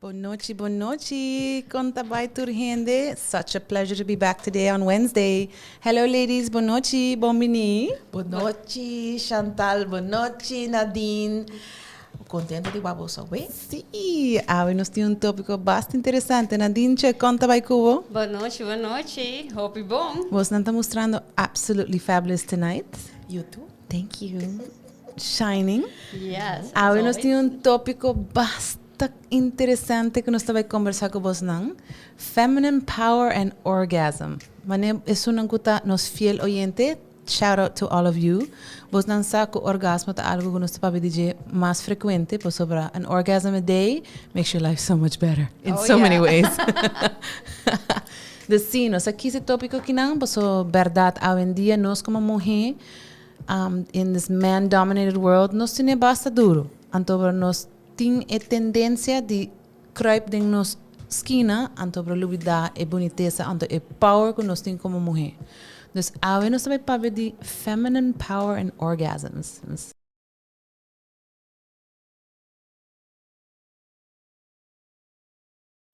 Bon nochi, bon nochi. Con ta bay tur hende? Such a pleasure to be back today on Wednesday. Hello ladies, bon nochi, bon bini. Bon nochi Chantal, bon nochi Nadine. Contento di wak boso awe. Sí, awe nos tin un topico basta interesante. Nadine, che, con ta bay cu bo? Bon nochi, bon nochi. Hopi bon. Bosnan ta mustrando absolutely fabulous tonight. You too. Thank you. Shining. Yes, as Awe nos tin always. un topico basta interesante cu nos ta bay conversa cu bosnan. Feminine power and orgasm. Mane esunnan cu ta nos fiel oyente, shout out to all of you. Bosnan sa cu orgasmo ta algo cu nos ta papia di dje mas frecuente pasobra an orgasm a day makes your life so much better in Oh so many yeah. ways. Dus si, nos a kies e topico akinan paso berdad awendia nos como muhe in this man dominated world nos tene basta duro. Anto nos tin e tendencia di kruip den nos skina anto por lubida e bunitesa anto e power ku nos tin komo muhé. Dus awe nos ta bai papia di feminine power and orgasms.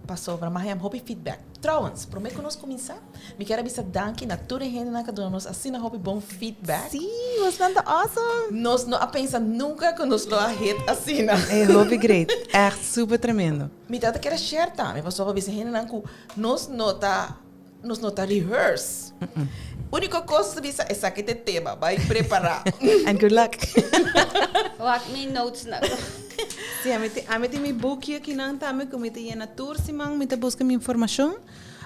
Pasobra mi a haña hopi feedback. Trouwens, promé ku nos kuminsá, mi kier a bisa danki na tur e hendenan ku a duna nos asina hopi bon feedback. Sí, bosnan ta awesome! Nos no a pensa nunka ku nos lo a hit asina. E hopi great, ègt super tremendo. Mi tabata kier a share tambe pasobra pa bisa hendenan ku nos no ta nos no ta rehearse. Úniko kos ta bisa esaki ta e tema, bai prepará. And good luck. Wak mi notes nan. Sí, ami tin ami tin mi buki akinan tambe ku mi ta yena tur siman mi ta buska mi informashon.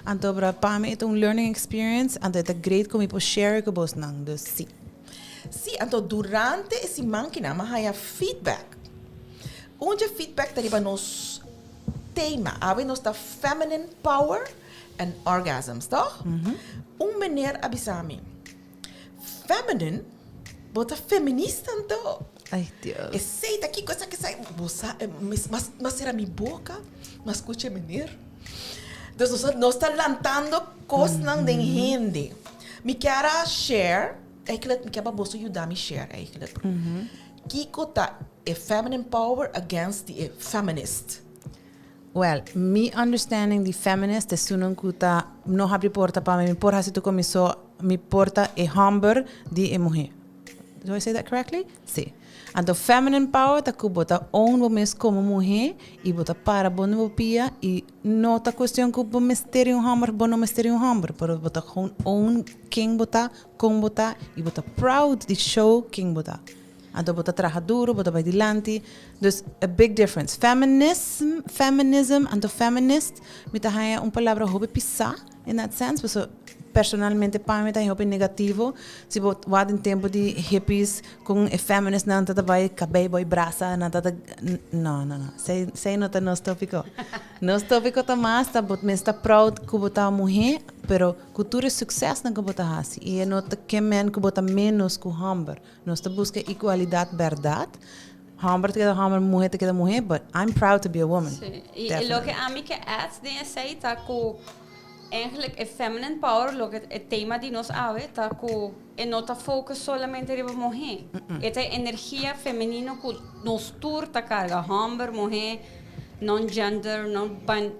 Anto bra pa mi e ta un learning experience, anto e ta great ku mi por share ku bosnan, dus sí. Sí, anto durante e siman kinan mi a haña feedback. Un dje feedback ta riba nos tema. Awe nos ta feminine power and orgasms, toch? Un meneer a bisa mi, Feminine? Bo ta feminista anto? Ay, Dios. Esey ta kiko esaki esaki. Bo sa, m'a sera mi boca, m'a scucha e meneer. Dus nos, nos ta lantando cosnan den hende. Mi kier a share, eigenlijk mi kier pa boso yuda mi share eigenlijk. Kiko ta e feminine power against di e feminist? Well, mi understanding di feminist esunnan ku ta no habri porta pa mi, mi por hasi tur ku mi so, mi por ta e homber di e muhé. Do I say that correctly? Si. Anto feminine power ta ku bo ta own bo mes komo muhé i bo ta para bon den bo pia i no ta kuestion ku bo mester di un homber of bo no mester di un homber, pero bo ta gewoon own ken bo ta, kon bo ta i bo ta proud di show ken bo ta. Anto bo ta traha duro, bo ta bai dilanti. Dus a big difference. Feminism, feminism, anto feminist, mi ta haña un palabra hopi pisá in that sense, pasobra personalmente pa mi ta haña hopi negativo. Si bo wak den tempu di hippies kon e feministnan ta ta bai kabei boi brasa, nan ta ta, no, no, no, esei, esei no ta nos tópiko. Nos tópiko ta mas ta bo mes ta proud ku bo ta muhé, pero ku tur e suksesnan ku bo ta hasi. I e no ta ke men ku bo ta ménos ku hòmber. Nos ta buska igualidad berdad. Homber ta keda homber, muhe ta keda muhe, but I'm proud to be a woman. Sí. I loke ami ke add den esei ta ku eigenlijk e feminine power, loke e tema di nos awe, ta ku e no ta focus solamente riba muhe. E ta e energia femenino ku nos tur ta karga, homber, muhe, non-gender, non-bi,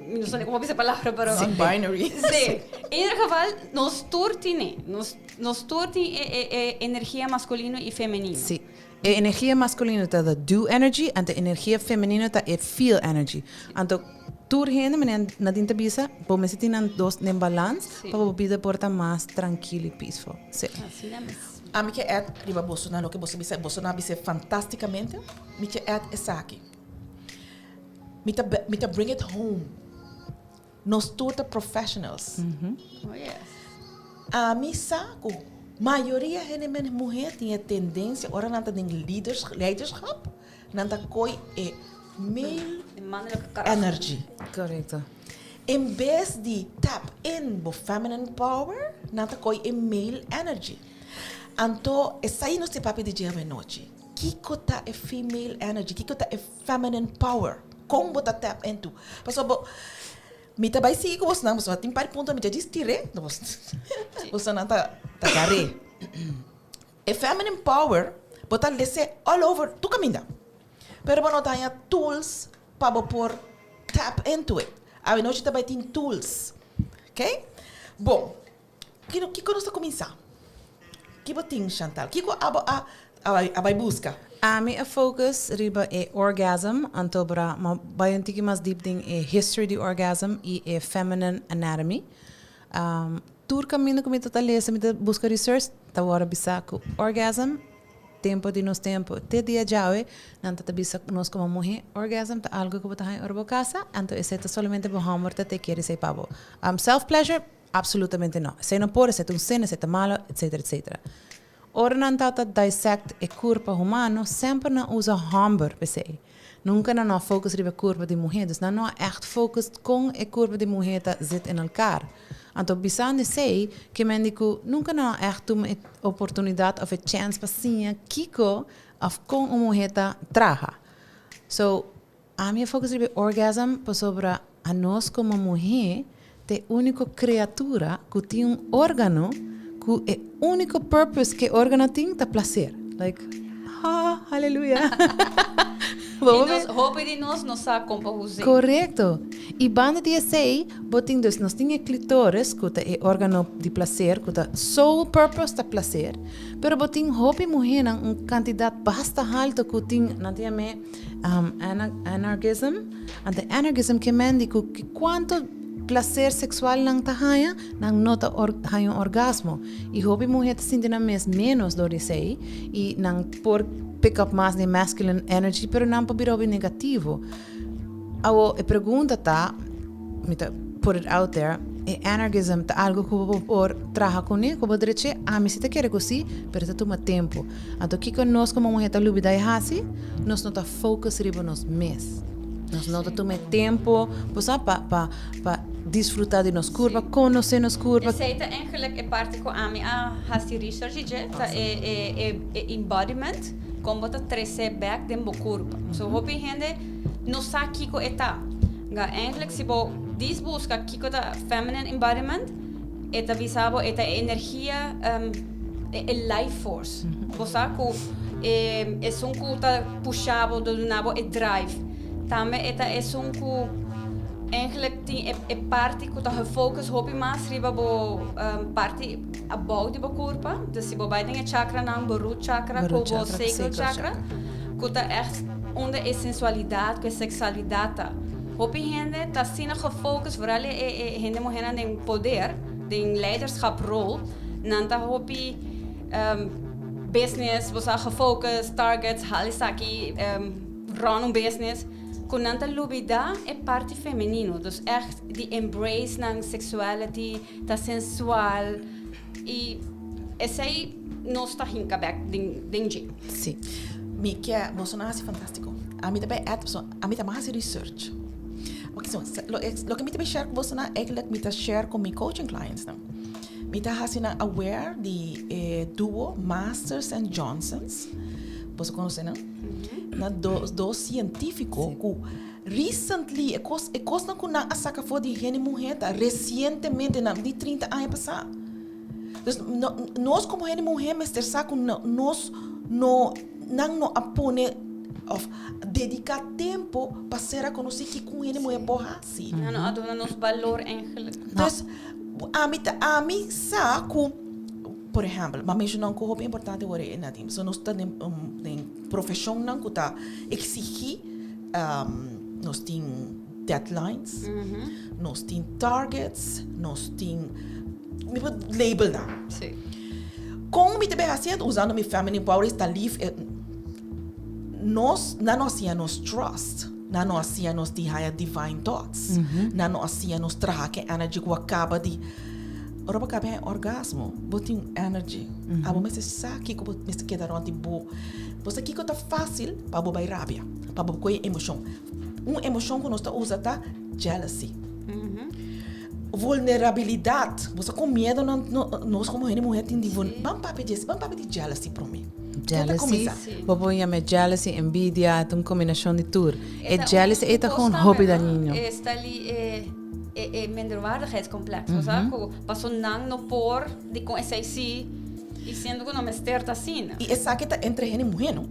mi no sa ni como bisa e palabra, pero. Non-binary. Sí. In ieder geval, nos tur tine. Nos. Nos tur tin e e e energia masculino y femenino. Sí. E energia masculino ta the do energy, anto e energia femenino ta e feel energy. Anto tur hende, manera Nadine ta bisa, bo mester tin nan dos den balans pa bo bida por ta mas trankil y peaceful. Sí. Asina mes. Ami ke add riba boso na loke boso bisa, boso nan a bis'é fantasticamente. Mi ke add esaki. Mi ta mi ta bring it home. Nos tur ta professionals. Oh yes. Ami sa ku mayoria hende men muher tin e tendensia ora nan ta den leaders leiderschap nan ta koi e male E mannelijke kracht. energy. Korekto. En bes di tap in bo feminine power nan ta koi e male energy. Anto esei nos tin papia di dje awenochi. Kiko ta e female energy? Kiko ta e Feminine power. Kon bo ta tap into? Pasobra bo, mi ta bai sigui ku bosnan, pasobra tin par punto mi ta djis tir'é, bosnan ta ta gar'é. E feminine power bo ta les'é all over tur kaminda, pero bo no ta haña tools. pa bo por tap into it. Awe nochi ta bai tin tools. Ok? Bon, kiko kiko nos ta kuminsá? Ki bo tin, Chantal? Kiko abo a a bai buska? Ami a focus riba e orgasm, anto bra ma bai un tiki mas deep den e history di orgasm i e feminine anatomy. Tur kaminda ku mi ta ta lesa, mi ta buska research, ta wòrdu bisa ku orgasm Tempo di nos tempo te dia djawe, nan ta ta bisa nos komo muhé, orgasm ta algo ku bo ta haña ora bo kasa, anto esei ta solamente bo hòmber ta te kere esei pa bo. Self pleasure? Absolutamente no. Esei no por, esei ta un sin, esei ta malo, etcetera, etcetera. Ora nan ta ta dissect e kurpa humano, semper nan usa hòmber p'esei. Nunka nan no a focus riba e kurpa di muhé. Dus nan no a ègt focus kon e kurpa di muhé ta zit in elkaar. Anto bisando esei, ke men di ku nunka nan a ègt tuma e oportunidat òf e chèns pa siña kiko òf kon un muhé ta traha. So, ami a focus riba e orgasm pasobra anos komo muhé ta e úniko kreatura ku tin un órgano ku e úniko purpose ku e órgano tin ta plaser. Like, ha, haleluya. I nos, hopi di nos no sa kon pa us'é. Korekto. I banda di esei, bo tin dus, nos tin e klitoris, ku ta e órgano di plaser, ku ta sole purpose ta plaser, pero bo tin hopi muhénan, un kantidat basta haltu ku tin, nan ta yam'é anorgism. Anto anorgism ke men di ku kuantu plaser seksual nan ta haña, nan no ta haña un orgasmo. I hopi muhé ta sinti nan mes ménos dor di esei i nan por pick up mas di masculine energy, pero nan por bira hopi negativo. Awo e pregunta ta, mi ta put it out there, e anorgism ta algo ku bo por traha kuné, ku bo dreché? Ami si ta kere ku si, pero ta tuma tempu. Anto kiko nos komo muhé ta lubidá i hasi? Nos no ta focus riba nos mes. Nos no ta tuma e tempo, bo sa, pa, pa, pa disfruta di nos curpa, conoce nos curpa. Esey ta eigenlijk e parti cu ami a haci research di dje, ta e, e, e, e embodiment, con bo ta trece bek den bo curpa. So hopi hende no sa kico e ta. Nga eigenlijk si bo dis busca kico ta feminine embodiment, e ta bisa bo e ta e energia, e, e life force. Bo sa cu e, esun cu ta pusha bo, ta duna bo e drive. Tambe e ta esun cu eigenlijk tin e, e parti cu ta gefocus hopi mas riba bo parti abou di bo curpa. Dus si bo bai den e chakranan, bo root chakra cu bo sacral chakra, cu ta echt unda e sensualidad cu e sexualidad ta. Hopi hende ta asina gefocus, vooral e, e hende muhernan den poder, den leiderschaprol, nan ta hopi business, bo sa, gefocus, targets, haal esaki, run un business, cu nan ta lubida e parti femenino. Dus echt di embrace nan sexuality, ta sensual y esey nos ta hinca bek den, den dje. Sí. Mi ke, boso nan hasi fantástiko. Ami ta bai add, pasobra ami ta mas hasi research. Oké, so, loke mi ta bai share ku boso nan, eigenlijk mi ta share ku mi coaching clients nan. Mi ta hasi nan aware di e duo Masters and Johnsons. Boso konosé nan? Nan dos, dos sientífiko ku recently, e kos, e kosnan ku nan a saka for di hende muhé ta resientemente, nan di 30 aña pasá. Dus no, nos komo hende muhé mester sa ku nos no, nan no a pone òf dediká tempu pa ser a konosí kiko un hende muhé por hasi. Nan no a duna nos balor eigenlijk. Dus ami ta ami sa ku por ehèmpel, m'a menshoná un kos hopi importante wor e Nadine, pasobra nos ta den den profeshonnan ku ta eksigí nos tin deadlines, nos tin targets, nos tin mi por label nan. Kon mi ta bin hasi usando mi feminine power ta lief nos nan no a siña nos trust. Nan no a siña nos di haya divine thoughts. Nan no a siña nos traha ku e energy ku a kaba di. Ora bo kaba haña orgasmo, bo tin un energy. Abo mester sa kiko bo mester keda rònt di bo. Bo sa kiko ta fásil pa bo bai rabia, pa bo kohe emoshon. Un emoshon ku nos ta usa ta jealousy. Vulnerabilidat. Bo sa kon miedu nan nos komo hende muhé tin di Ban papia di esei, ban papia di jealousy promé. Jealousy, bo por yama jealousy, envidia, ta un kombinashon di tur. E jealousy ei ta gewoon hopi dañino. E sta li e e minderwaardigheidscomplex, bo sa ku paso nan no por di kon esei si. I siendo ku no mester ta asina. I esaki ta entre hende muhé, no?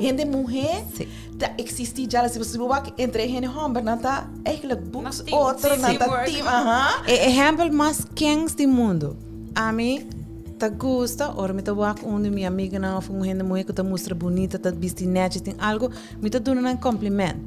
Hende muhé ta eksistí jealousy. Si bo wak entre hende hòmber, nan ta eigenlijk boeks otro, nan ta team, aha. E ehèmpel mas kens di mundu. Ami ta gusta ora mi ta wak un di mi amiganan òf un hende muhé ku ta mustra bunita, ta bisti nèchi, tin algu, mi ta duna nan kòmpliment.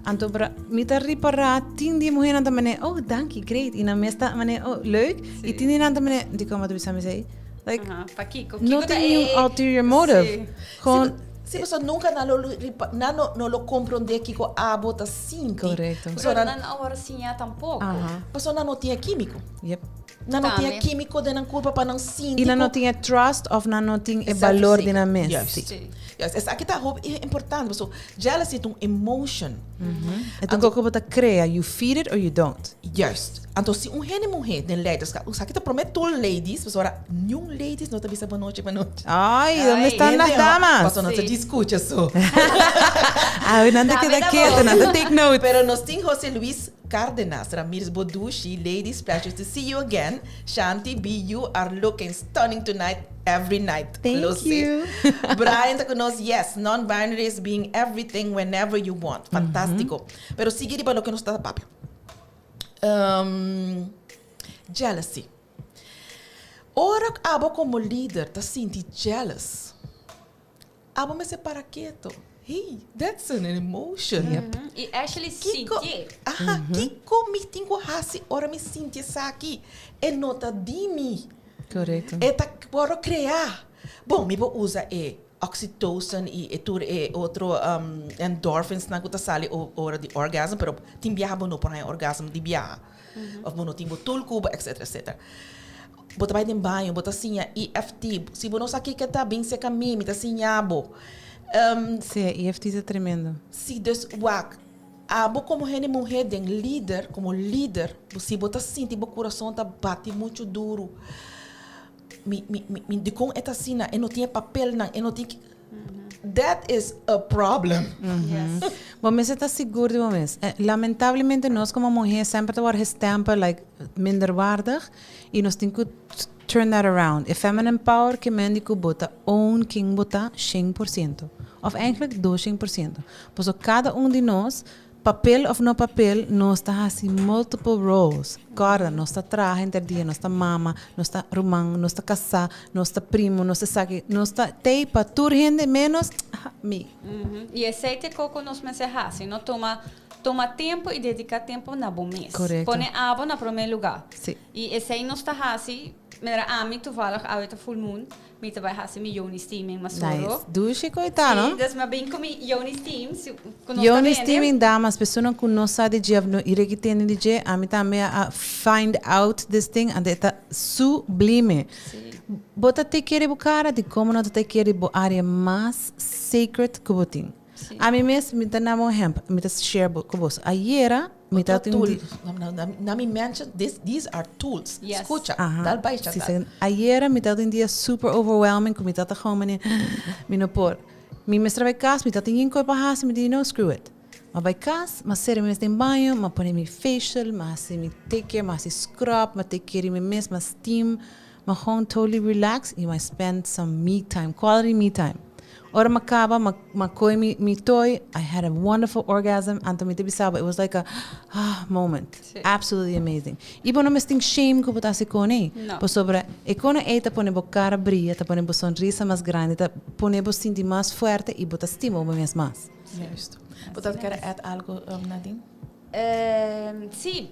Anto bra, mi ta ripará tin di e muhénan ta manera, oh danki, great, i nan mes ta manera, oh leuk, i tin di nan ta manera, dikon bo ta bisa mi esei? Like, Aha, pakiko? no Kiko ta tin niun e- ulterior motive. Sí. Gewoon, Sí, pasobra nunka nan lo ripa, nan no, no lo komprondé kiko abo ta sinti. Korekto. Pero Pasobra nan a wòrdu siñá tampoko. Aha. Pasobra nan no tin e kímiko. Yep. Nan no tin e Tambe. kímiko den nan kurpa pa nan sinti I nan no ku- tin e trust of nan no tin e balor di nan mes. Juist. Sí. Juist. Esaki ta hopi importante, pasobra jealousy ta un emotion. E ta un kos ku bo ta krea, you feed it or you don't. Juist. Anto si un hende muhé den leiderschap, esaki ta promé tur ladies, pasobra niun ladies no ta bisa bonochi bonochi. Ay, donde Ay. están las Hende, damas? Pasobra nan ta Sí. djis skucha so. Ay, nan ta Dame keda la ketu, voz. nan ta take notes. Pero nos tin José Luis Cardenas Ramirez Bodushi, ladies pleasure to see you again. Shanti B you are looking stunning tonight every night. Thank Lo sé. you. Brian ta cu nos, yes, non-binary is being everything whenever you want. Fantastico. Pero sigui riba loke nos ta papia. Jealousy. Ora cu abo como lider ta sinti jealous, Abo mester para keto. Hey, that's an emotion. Yep. I actually Kiko, sintié. aha, kiko mi tin ku hasi ora mi sinti esaki? E no ta di mi. Korekto. E ta wòrdu kreá. Bon, mi por usa e oxytocin i e tur e otro endorfinsnan ku ta sali ora di orgasm, pero tin biaha bo no por haña orgasm di biaha. Of bo no tin bo tul ku bo, etcetera, etcetera. Bo ta bai den baño, bo ta siña EFT. Si bo no sa kiko ta, bin serka mi, mi ta siña bo. Sí, EFT ta tremendo. Sí, dus wak, abo komo hende muhé den lider, komo lider, si bo ta sinti bo kurason ta bati muchu duru, mi, mi, mi, dikon e ta asina? E no tin e papelnan, e no tin. That is a problem. Yes. Bo mester ta sigur di bo mes. Lamentablemente nos como muher semper ta word gestempel like minderwaardig y nos tin cu turn that around. E feminine power ke men di cu bo ta own ken bo ta 100%. Of eigenlijk 200%. Pasobra cada un di nos Papel of no papel, nos ta hasi multiple roles. Kòrda, nos ta traha henter dia, nos ta mama, nos ta ruman, nos ta kasá, nos ta primo, nos ta esaki, nos ta tei pa tur hende menos mi. I esei ta e kos ku nos mester hasi, no? Tuma tuma tempu i dediká tempu na bo mes. Korekto. Pone abo na promé lugá. Sí. I esei nos ta hasi, manera ami toevallig awe ta full moon, Mi ta bai hasi mi yoni steaming mas soro. Nice. Dushi koita, no? Sí, dus mi a bin ku mi yoni steam, si ku nos ta Yoni bende. steaming, damas, persona ku no sa di dje of no ira ki tende di dje, ami tambe a find out this thing, anto e ta sublime. Sí. Bo ta take care di bo kara, dikomo no ta take care di bo area mas sacred ku bo tin? Sí. Ami mes, mi ta na bo ehempel, mi ta share bo ku boso. Ayera, mi Otro ta tin tool. di Na mi mention, this, these are tools. Yes. Scucha, Aha. dal bai Sí, chatal. sí. Ayera mi ta tin dia super overwhelming ku mi ta ta gewoon mane, mi no por. Mi mester bai kas, mi ta tin yin koi pa hasi, mi di no, screw it. Ma bai kas, ma sera mi mes den baño, ma pone mi facial, ma hasi mi take care, ma hasi scrub, ma take care di mi mes, ma steam, ma gewoon totally relax y ma spend some me time, quality me time. Ora ma caba, ma, ma coy mi, mi toy, I had a wonderful orgasm, anto mi ta bisa bo, it was like a ah moment. Sí. Absolutely amazing. Y bo no mes tin shame cu bo ta haci con ey. No. Pasobra e con ey ta pone bo cara bria, ta pone bo sonrisa mas grandi, ta pone bo sinti mas fuerte y bo ta stima bo mes mas. Juist. Bo ta kere add algo, Nadine? Sí,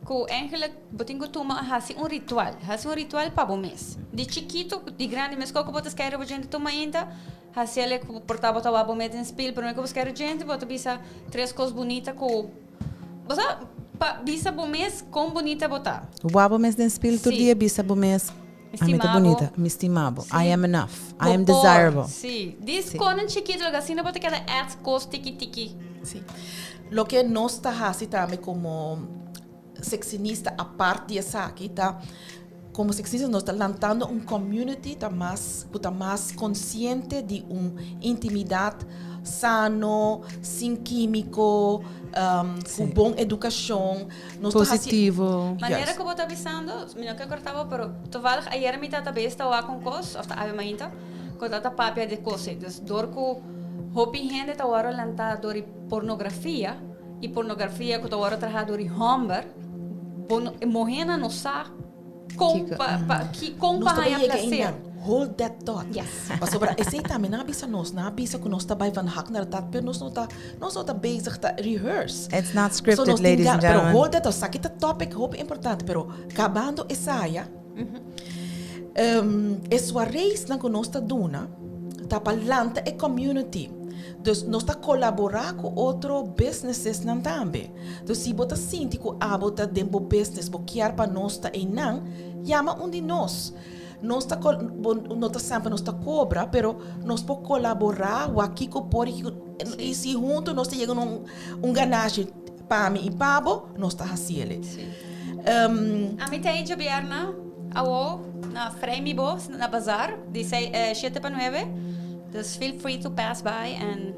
ku eigenlijk bo tin ku tuma hasi un ritual, hasi un ritual pa bo mes. Di chikitu, di grandi, meskos ku bo ta skere bo djente tuma ainda, hasi el ku por ta bo ta wak bo mes den spil, prome ku bo skere djente bo ta bisa tres kos bunita ku bo sa pa bisa bo mes kon bunita bo ta. Wak bo mes den spil tur dia bisa bo mes, Ami ta bunita, mi stima bo, I am enough, I am desirable. Sí, dis konan chikitu loke asina bo ta keda add kos tiki tiki. Sí. Loke nos ta hasi tambe komo sexinista apart di esaki ta komo sexinista nos ta lantando un community ta mas ku ta mas konsiente di un intimidat. Sano, sin kímiko, ku bon edukashon. Nos ta hasi. Positivo. Manera ku bo ta bisando, mi no ke korta bo, pero toevallig ayer mi tata bes ta wak un kos, òf ta awe mainta, ku ta ta papia di kos ei. Dus dor ku hopi hende ta wòrdu lantá dor di pornografia, i pornografia ku ta wòrdu trahá dor di hòmber, bo no, e muhénan no sa kon pa, pa, ki, kon Nos pa ta haña yega plaser. einan. Hold that thought. Yes. Pasobra esei tambe nan a bisa nos, nan a bisa ku nos ta bai van hak naar dak, pero nos no ta, nos no ta bezig ta rehearse. It's not So scripted, nos tin ladies and ga- Pero gentlemen. hold that thought, esaki ta topic hopi importante, pero kabando esaya, e soireesnan ku nos ta duna ta pa lanta e community. Dus nos ta kolaborá ku otro businessesnan tambe. Dus si bo ta sinti ku abo ta den bo business, bo kier pa nos ta einan, yama un di nos. Nos ta bo no ta semper nos ta kobra, pero nos por kolaborá wak kiko por i kiko i si huntu nos ta yega na un un ganashi pa mi i pa bo, nos ta hasiel. Ami ta e djabièrnè awo na Frei Mi Bos na Bazaar di sei shete pa nuebe, dus feel free to pass by and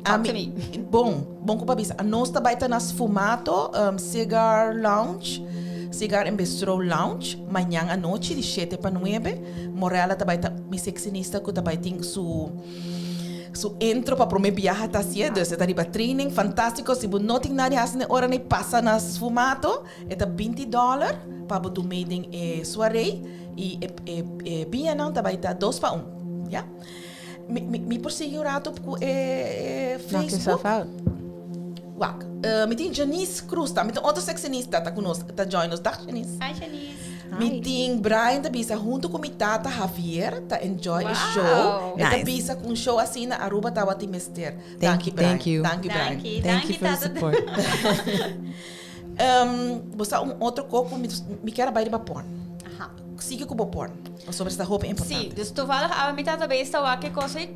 talk to me. Bon, bon ku bo a bisa. Nos ta bai ta na Sfumato Cigar Lounge, Cigar and Bistro Lounge, mañan anochi di shete pa nuebe. Morella ta bai ta mi sexinista ku ta bai tin su su intro pa prome biaha ta hasié. Dus e ta riba training, fantástiko. Si bo no tin nada di hasi na e ora nei pasa na Sfumato. E ta binti dòler pa bo dumei den e soiree i e e e biñanan ta bai ta dos pa un. Ya. Mi mi mi por sigui un rato ku e e Knock yourself Facebook? out. Wak. Mi tin Janice Cruz tambe, ta otro seccionista ta ku nos, ta join nos. Dag Janice. Hi Janice. Mi tin Brian ta bisa hunto ku mi tata Javier ta enjoy e show. Wow. E ta Nice. bisa ku un show asina Aruba tabatin mester. Thank Danki you, Brian. thank you. Danki Brian. Danki, Thank you danki for the tata. support. Bo sa un otro ko ku mi kier a bai riba porn. Aha. Sigui ku bo porn, pasobra esta hopi importante. Sí, dus toevallig awe mi tata bezig ta wak e kos ei,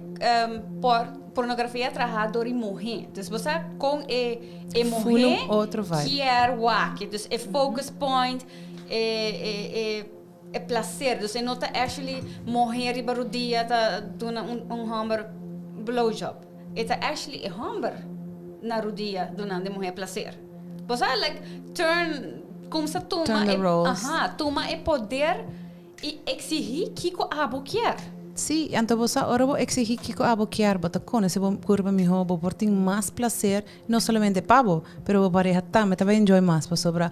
por pornografia traha dor e muhé. Dus bo sa kon e e Full muhé un otro vibe. kier wak. Dus e focus point, e e e e placer. Dus e no ta actually muhé riba rudia ta duna un un hòmber blowjob. E ta actually e hòmber na rudia dunando e muhé placer. Bo sa like turn kumsa tuma Turn the e roles. aha tuma e poder i exigí kiko abo kier. Sí, anto bo sa ora bo exigí kiko abo kier bo ta konosé bo kurpa mihó, bo por tin mas placer, no solamente pa bo, pero bo pareha tambe ta bai enjoy mas pasobra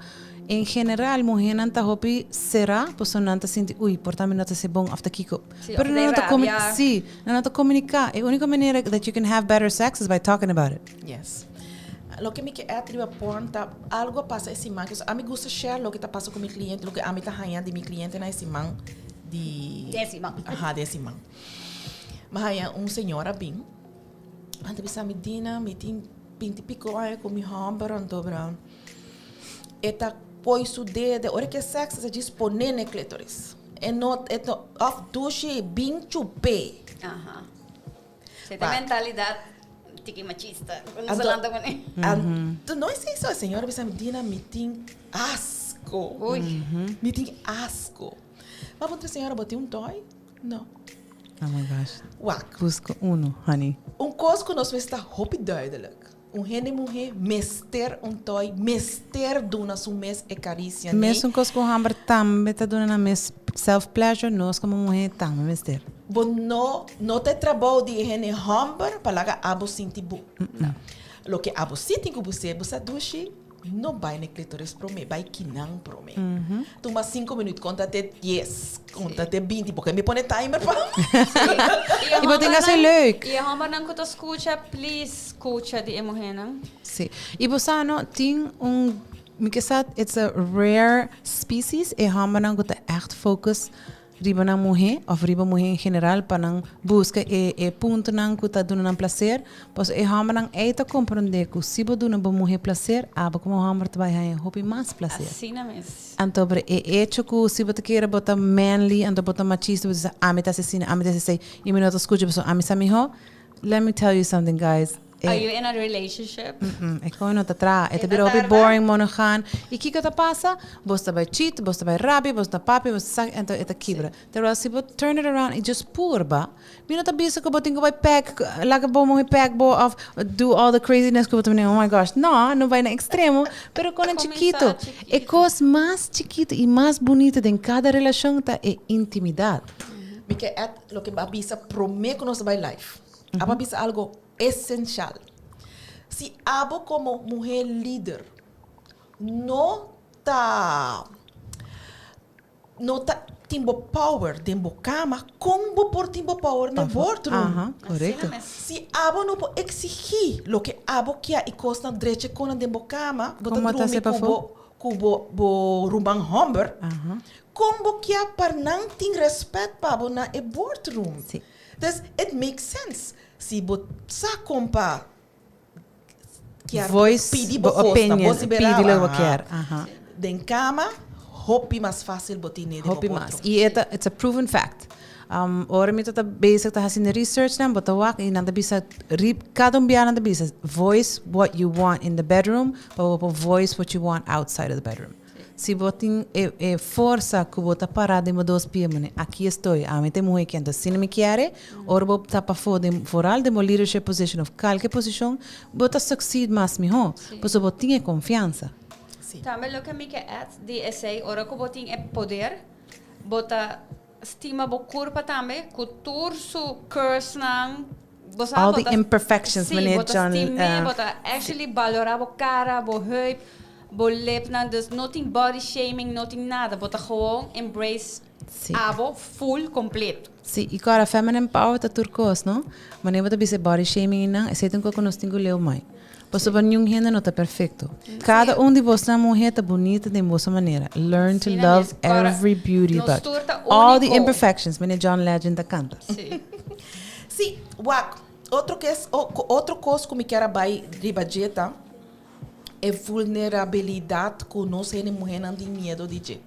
en general muhénan ta hopi será pasobra nan ta sinti uy por ta mi no ta hasi bon òf ta kiko. Sí, Pero òf nan ta no ta komu rabia. sí, nan no ta komuniká. E úniko manera that you can have better sex is by talking about it. Yes. Loke mi ke add riba porn ta algo a pasa e siman ke ami gusta share loke ta pasa ku mi cliente loke ami ta haña di mi clientenan e siman di Den siman. Aha den siman. Mi a haña un señora bin a ta bisa mi Dina mi tin binti piko aña ku mi hòmber anto bra e ta poi su dede ora ke seks e ta djis pone na e klitoris e no e no òf dushi bin chup'é. Aha. Si ta mentalidad tiki machista. Nos a lanta kuné. Anto no es eso, e señora bisa mi, Dina, mi tin asko. Uy. Mi tin asko. Ma puntra señora, bo tin un toy? No. Oh my gosh. Wak. Buska uno, honey. Un kos ku nos mester ta hopi duidelijk. Un hende muhé mester un toy, mester duna su mes e karisia. Mesun kos ku un hòmber tambe ta duna nan mes self pleasure, nos komo muhé tambe mester. Bo no, no ta e trabou di e hende hòmber pa laga abo sinti bo. Loke abo sí tin ku bo ser, bo sa dushi, no bai na e klitoris promé, bai kinan promé. Tuma sinku minüt, konta te dies, konta te binti, bo ke mi pone timer pa. I bo tin hasi leuk. I e hòmbernan ku ta skucha, please skucha di e muhénan. Sí. I bo sa no, tin un, mi ke sa, it's a rare species, e hòmbernan ku ta ègt focus riba nan muhé òf riba muhé en general pa nan buska e e puntonan ku ta duna nan plaser, pasobra e hòmbernan ei ta komprondé ku si bo duna bo muhé plaser, abo komo hòmber ta bai haña hopi mas plaser. Asina mes. Anto pero e echo ku si bo ta kere bo ta manly, anto bo ta machista, bo ta bisa ami ta asesina, ami ta esei, i mi no ta skucha pasobra ami sa mihó, let me tell you something guys. Are you in a relationship? Mm-mm, e koe no ta traha. E ta bira hopi boring, monogaan. I kiko ta pasa? Bos ta bai cheat, bos ta bai rabia, bos ta papia, bos ta sa, enton e ta kibra. Terwijl si bo turn it around i just purba, mi no ta bisa ku bo tin ku bai pek, laga bo muhe pek bo of do all the craziness ku bo ta mira, oh my gosh. No, no bai na extremo, pero konan chikito. E kos mas chikito i mas bunito den kada relashon ta e intimidat. Mi ke add loke bo a bisa prome ku nos a bai live. Abo a bisa algo esencial. Si abo como muher lider no ta no ta tin bo power den bo cama, con bo por tin bo power na e boardroom? Aha, correcto. Si abo no por exigi loke abo kia y cosnan drecha conan den bo cama, bo ta drumi cu bo cu bo bo ruman homber, con bo kia pa nan tin respet pa bo na e boardroom? Dus it makes sense. Si bo sa kon pa kier Voice pidi bo bo kosnan, opinion, bo si bera, pidi loke bo aha. kier, aha. Den kama, hopi mas fácil bo tine den bo Hopi mas. otro. I e ta, it's a proven fact. Um, ora mi ta bezig ta hasiendo research nan, bo ta wak i nan ta bisa, rip, kada un bia nan ta bisa, voice what you want in the bedroom, pa bo por voice what you want outside of the bedroom. Si bo tin e e forsa ku bo ta pará den bo dos pia mane, aki estoy, ami ta e muhé ki anto asina mi kier, ora bo ta pafó den foral den bo leadership position of kalke posishon, bo ta succeed mas mihó, pasobra bo tin e konfiansa. Tambe loke mi ke add di esei, ora ku bo tin e poder, bo ta stima bo kurpa tambe ku tur su cursenan, bo sa All bo the ta imperfections, sí, meneer bo ta John, stim'é, bo ta actually balorá bo kara, bo heup, bo lipnan, dus no tin body shaming, no tin nada, bo ta gewoon embrace Sí. abo full completo. Sí, i kòrda feminine power ta tur kos, no? Manera bo ta bisa e body shaming einan, esei ta un kos ku nos tin ku leu mai. Pasobra niun hende no ta perfecto. Cada un di bosnan muher ta bunita den boso manera. Learn to Asina love mes, ora every beauty nos about tur ta all the único. imperfections, manera John Legend ta canta. Sí. Sí, wak, otro kes, otro kos ku mi kier a bai riba dje ta e vulnerabilidat ku nos hende muhernan tin miedo di dje.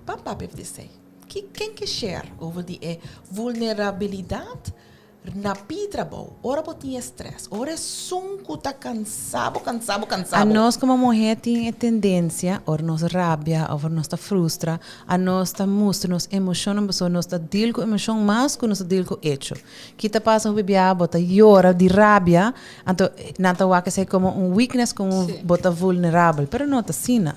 Ban papia di esei. Ki, ken ke share over di e vulnerabilidat Na pi trabou, ora bo tin e stress, ora esun ku ta kansa bo, kansa bo, kansa bo. Anos komo muhé tin e tendensia, ora nos rabia of ora nos ta frustra, anos ta mustra nos emoshonnan pasobra nos ta deal ku emoshon mas ku nos ta deal ku echo. Ki ta pasa hopi biaha bo ta yora di rabia, anto nan ta wak esei komo un weakness, komo bo ta vulnerabel, pero no ta asina.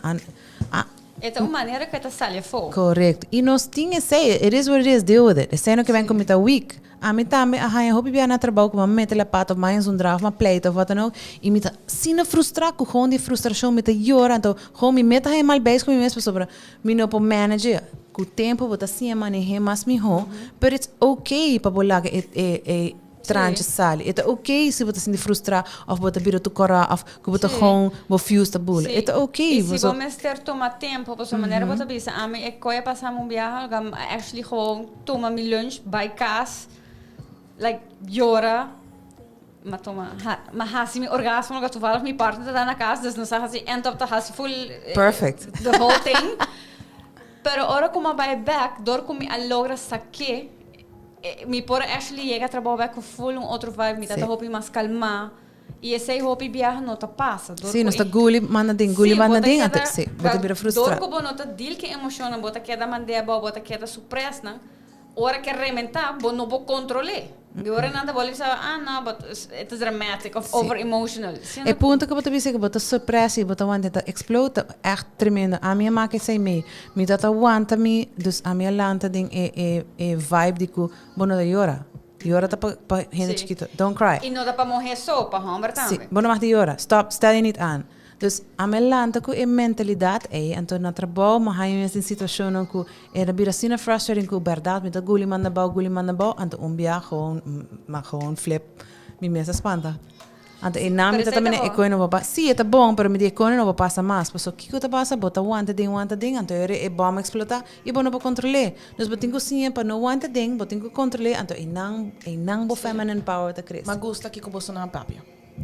E ta un manera ku e ta sali afó. Korekto. I nos tin esei. It is what it is, deal with it. Esei no ke ben ku mi ta weak. Ami tambe a haña hopi bia na trabou ku mi a mete la pata of mi a haña zundra of mi a pleita of wat dan ook. I mi ta asina frustrá ku gewoon di frustrashon mi ta yora. Anto gewoon mi mes ta haña mal beis ku mi mes pasobra mi no por manage. Ku tempu bo ta siña maneh'é mas mihó, pero it's okay pa bo laga e e Tranche sali. E ta ok si bo ta sinti frustrá òf bo ta bira tur kòrá òf ku bo ta gou bo fuse ta bula. E ta ok. I si bo mester tuma tempu, pasobra manera bo ta bisa ami e koe a pasa mi un biaha loke mi actually gewoon tuma mi lunch bai kas like yora mi a tuma mi a hasi mi orgasmo loke toevallig mi partner ta na kas dus nos a hasi end up ta hasi full Perfect. the whole thing. Pero ora ku mi a bai bek dor ku mi a logra sak'é Mi por actually yega trabou bek ku full un otro vibe, mi ta ta hopi mas kalmá. I esei hopi biaha no ta pasa. Dor Sí, ku nos ta e guli manda den, guli Sí, bo manda ta den, anto keda sí, bo ta bira frustrá. Dor ku bo no ta deal ku e emoshonnan, bo ta keda mand'é abou, bo ta keda supres nan. Ora ke rementá, bo no por kontrol'é. Di ora nan ta bolbe bisa, ah no, but it is dramatic of over emotional. E punto ku bo ta bisa ku bo ta sorpresa i bo ta wanta ta explode ta ègt tremendo. Ami a maka esei mei. Mi ta ta wanta mi, dus ami a lanta den e e e vibe di ku bo no ta yora. Yora ta pa pa hende chikito. Don't cry. I no ta pa muhé so, pa hòmber tambe. Si, bo no mag di yora. Stop, stel je niet aan. Dus ami a lanta ku e mentalidat ei, anto na trabou mi a haña mes den situashonnan ku e ta bira asina frustrating ku bèrdat mi ta guli manda bou, guli manda bou, anto un bia gewoon mi a gewoon flip, mi mes a spanta. Anto e nan mi ta ta mene e koe no por pasa, si e ta bon pero mi di e koe no por pasa mas, pasobra kiko ta pasa bo ta wanta den wanta den anto e e bòm a eksplotá i bo no por kontrol'é. Dus bo tin ku siña pa no wanta den, bo tin ku kontrol'é anto einan einan bo feminine power ta krese. Mi a gusta kiko boso nan a papia.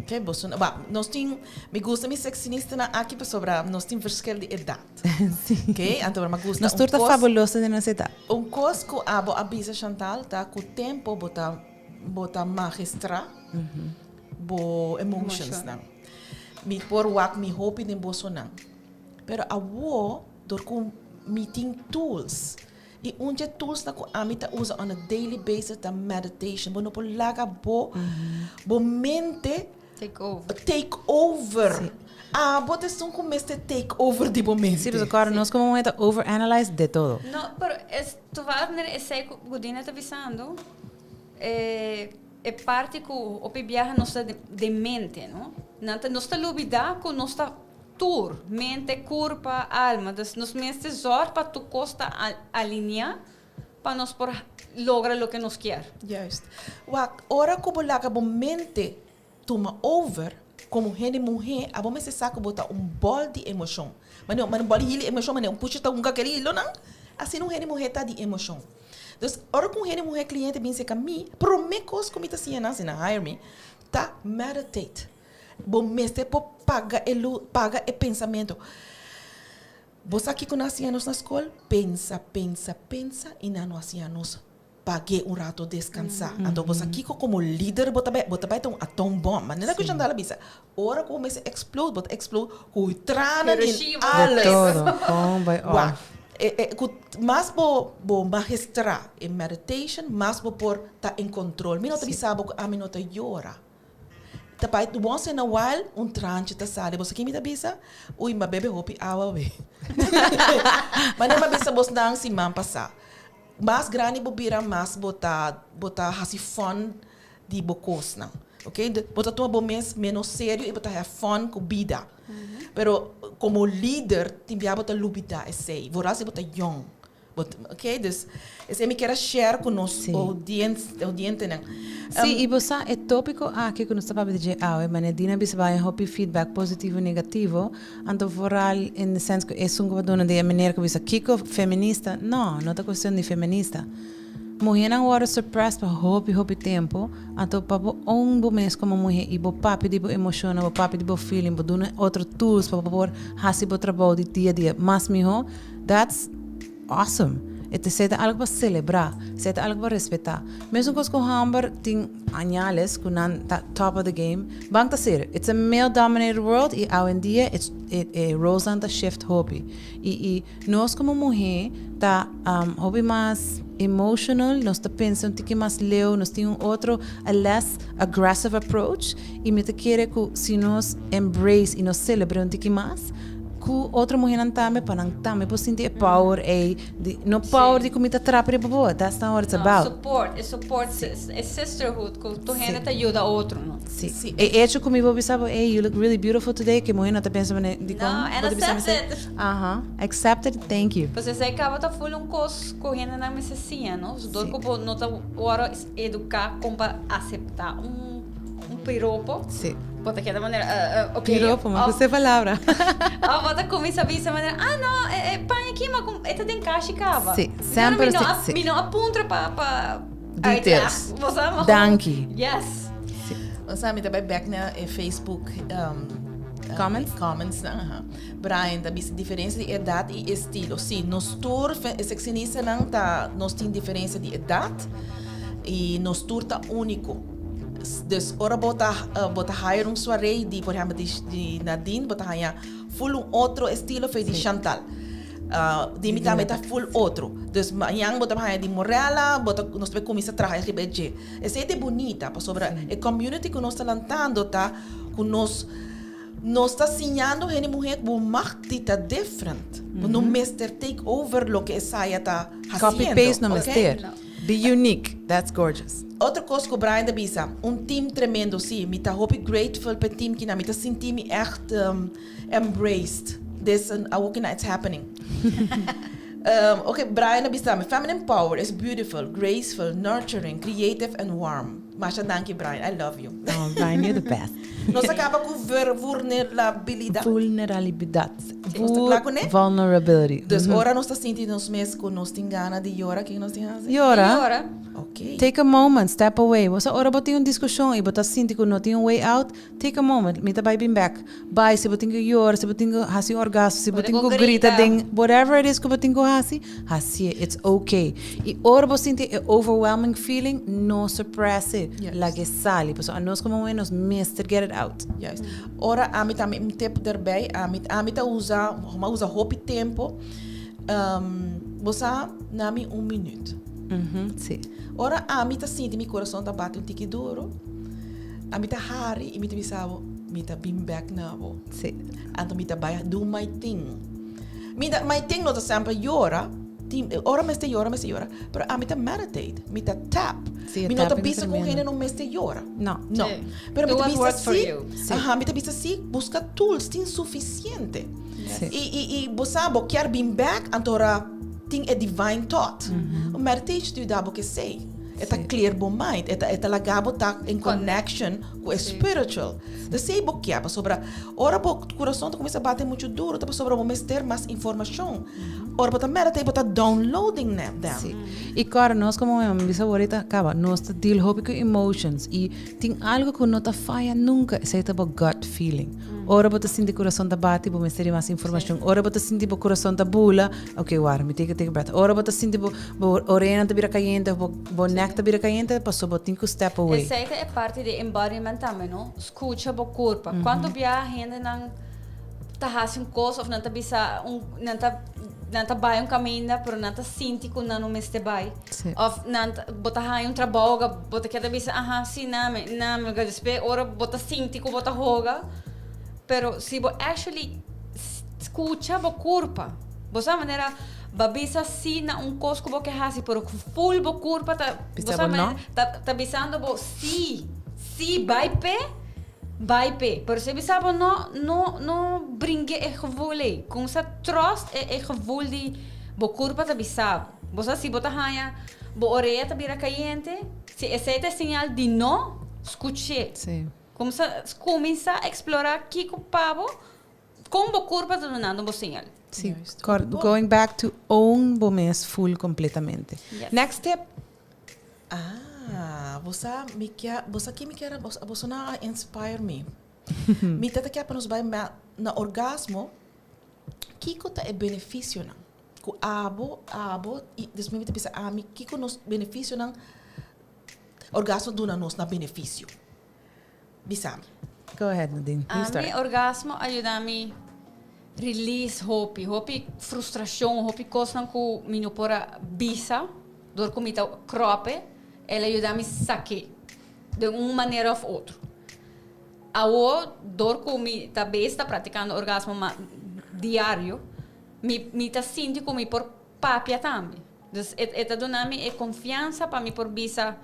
Ke boso nan, ba, nos tin, mi gusta mi seksinistanan aki pasobra nos tin verschil di edat. Si. Ke, anto mi a gusta Nos un tur ta kos. fabuloso den nos edat. Un kos ku abo a bisa Chantal ta ku tempo bo ta bo ta magistra. bo emotions nan. Mi por wak mi hopi den bosonan. Pero awo, dor ku mi tin tools, i un dje tools nan ku ami ta usa on a daily basis ta meditation. Bo no por laga bo bo mente Take over. Take over. Abo ta esun ku mester take over di bo mente. Sí, pasobra kòrda nos komo muhé ta overanalyze de todo. No, pero es toevallig manera esei ku Godina ta bisando, e e parti ku hopi biaha nos ta den mente, no? Nan ta nos ta lubida ku nos ta tur, mente, kurpa, alma. Dus nos mester zòrg pa tur kos ta alineá pa nos por logra loke nos kier. Juist. Wak, ora ku bo laga bo mente tuma over, komo hende muhé, abo mester sa ku bo ta un bòl di emoshon. Manera un bòl di hilo emoshon, manera un pushi ta hunga kel hilonan, asina un hende muhé ta di emoshon. Dus, ora ku un hende muhé kliente bin serka mi, promé kos ku mi ta siña nan, si nan hire mi, ta meditate. Bo mester por paga e lu, paga e pensamentu. Bo sa kiko nan a siña nos na skol? Pensa, pensa, pensa i nan no a siña nos pag'é un rato deskansá. Anto bo sa kiko komo lider bo ta bai, bo ta bai ta un atom bòm. Manera ku Chantal a bisa, ora ku bo mester eksplode, bo ta eksplode ku tranan i alles. De todo, kon bai òf. Wak, ku mas bo bo magestrá e meditation, mas bo por ta en kontrol. Mi no ta bisa bo ku ami no ta yora. Ta bai once in a while un tranchi ta sali. Boso kin mi ta bisa? Uy, m'a bebe hopi awa we. Manera m'a bisa bosnan siman pasá. Mas grandi bo bira, mas bo ta bo ta hasi fun di bo kosnan. Oké, bo ta tuma bo mes menos serio i bo ta have fun ku bida. Pero komo lider tin bia bo ta lubidá esei, vooral si bo ta yong. Bo ta, oké, dus esei mi kier a share ku nos audientenan. Sí, i bo sa e tópiko aki ku nos ta papia di dje awe, manera Dina a bisa bo haña hopi feedback positivo i negativo, anto vooral in the sense ku esun ku bo duna di e meneer ku bisa kiko feminista, no, no ta kuestion di feminista. Muhénan wòrdu suppressed pa hopi hopi tempu, anto pa bo own bo mes komo muhé i bo papia di bo emoshonnan, bo papia di bo feeling, bo duna otro tools pa bo por hasi bo trabou di dia dia mas mihó, That's awesome. E ta esei ta algo pa selebrá, esei ta algo pa respetá. Mesun kos ku hòmber tin añales ku nan ta top of the game. Ban ta serio, it's a male dominated world i awendia it's e e rolsnan ta shift hopi. I i nos komo muhé ta hopi mas emotional, nos ta pensa un tiki mas leu, nos tin un otro a less aggressive approach i mi ta kere ku si nos embrace i nos selebr'é un tiki mas, Ku otro muhernan tambe pa nan tambe por sinti e power ei di no power di ku mi ta trapa riba bo, that's not what it's No, about. support, e support, e sisterhood ku tur hende ta yuda otro, no? Si. E hecho ku mi por bisa bo, ey, you look really beautiful today, ke muher no ta pensa manera dikon No, and bo ta bisa mi accept esei? it. Aha, accept it, thank you. Pues esei kaba ta full un kos ku hendenan mester siña, no? Dor ku bo no ta wòrdu eduká kon pa aseptá un un piropo. Si. Bo ta keda manera, uh, uh, ok. Piropo, ma Of- ku se palabra. Of bo ta kuminsá bisa manera, ah no, e, e paña aki ma ku e ta den kashi kaba. Si, Pero semper mi no si, a, si. mi no a puntra pa, pa Details. uitleg. Bo sa, maar Danki. Yes. Si. O sea, mi ta bai back na e Facebook Comments? Comments, aha. Brian ta bisa diferencia di edad y estilo. Si, nos tur seccionistanan ta, nos tin diferencia di edad y nos tur ta unico. Dus ora bo ta bo ta hire un soiree di por ehempel di di Nadine bo ta haya full un otro estilo fe di Chantal. Di mi tambe ta full otro. Dus mañan bo ta haya di Morella, bo ta nos ta bay cuminsa traha riba e dje. Esey ta e bunita pasobra e community cu nos ta lantando ta cu nos Nos ta siñando hende muhé ku bo mag di ta different. Bo no mester take over loke esaya ta Copy hasiendo, paste no ok? mester. Be unique, that's gorgeous. Otro kos ku Brian ta bisa, un team tremendo, sí, mi ta hopi grateful pa e team kina, mi ta sinti mi echt embraced this awo kina it's happening. Ok, Brian a bisa mi, feminine power is beautiful, graceful, nurturing, creative and warm. Masha danki Brian, I love you. Oh Brian, you're the best. Nos a kaba ku vulnerabilidat. Vulnerabilidat. Nos ta kla kuné? Vulnerability. Dus ora nos ta sinti nos mes ku nos tin gana di yora, kiko nos tin hasi? Yora. Yora. Ok. Take a moment, step away. Bo sa ora bo tin un diskushon i bo ta sinti ku no tin un way out, take a moment. Mi ta bai bin bek. Bai, si bo tin ku yora, si bo tin ku hasi un orgasmo, si bo tin ku grita den whatever it is ku bo tin ku hasi, hasié. It's okay. I ora bo sinti e overwhelming feeling, no suppress e. Lag'é sali. Pasobra anos komo muhé nos mester get it out. Juist. Ora ami tambe un tip derbij, ami ami ta usa, mi a usa hopi tempo, bo sa na mi un minuut. Si. Ora ami ta sinti mi kurason ta bati un tiki duro, ami ta hari i mi ta bisa bo, mi ta bin bek na bo. Si. Anto mi ta bai do my thing. Mi ta, my thing no ta semper yora, tin ora mester yora mester yora, pero ami ta meditate, mi ta tap. Si, e Mi no ta tapping ta bisa ku un tremendo. hende no mester yora. No. No. Sí. Pero mi Do ta what bisa works for si, you. Sí. aha, mi ta bisa si, buska tools, tin suficiente. Sí. I, i, i bo sa, bo kier bin back, anto ora tin e divine thought. Un meditation ta yuda bo ke esei. E ta Sí. clear bo mind, e ta, e ta laga bo ta in connection ku e Sí. spiritual. Esei bo kier, pasobra ora bo kurason ta kuminsá bati muchu duru, ta pasobra bo mester mas informashon. Ora bo ta meditate, bo ta downloading them. Sí. I kòrda, nos komo muhé, mi bisa ahorita kaba, nos ta deal hopi ku emotions i tin algu ku no ta faya nunka, esei ta bo gut feeling. Ora bo ta sinti kurason ta bati, bo mester di mas informashon. Ora bo ta sinti bo kurason ta bula, ok, wara, mi tin ku take a breath. Ora bo ta sinti bo bo oreanan ta bira kayente of bo bo nek ta bira kayente, pasobra bo tin ku step away. Esei ta e parti di embodiment tambe, no? Skucha bo kurpa. Kuantu bia hendenan ta hasi un kos of nan ta bisa un nan ta nan ta bai un kaminda pero nan ta sinti ku nan no mester bai. Sí. Of nan ta bo ta haña un trabou bo ta keda bisa aha si nami nami despues ora bo ta sinti ku bo ta hoga pero si bo actually skucha bo kurpa bo sa manera bo a bisa si na un kos ku bo ke hasi pero ku ful bo kurpa ta bo Bisa sa bo no. manera ta ta bisando bo si si bai p'e Bai p'e. Pero si bisa bo no, no, no bring'e e gevoel ei. Kumsa trust e e gevoel di bo kurpa ta bisa bo. Bo sa si bo ta haña bo orea ta bira kayente, si esei ta e señal di no, skuch'é. Sí. Kumsa kuminsá eksplorá kiko pa bo, kon bo kurpa ta dunando bo señal. Sí. Going back to own bo mes full kompletamente. Yes. Next tip. Ah, bo sa mi kia, bo sa ki mi kier, boso nan a inspire mi. Mi ta ta kia pa nos bai na orgasmo, kiko ta e beneficionan ku abo, abo, i despues mi ta bisa ami, kiko nos beneficionan orgasmo duna nos na beneficio? Bisa mi. Go ahead, Nadine. You start. Ami orgasmo a yuda mi release hopi, hopi frustracion, hopi cosnan cu mi no por a bisa door cu mi ta krope, el a yuda mi sake den un manera of otro. Awo door cu mi ta bes ta practicando orgasmo ma diario, mi mi ta sinti cu mi por papia tambe. Dus e e ta duna mi e confiansa pa mi por bisa,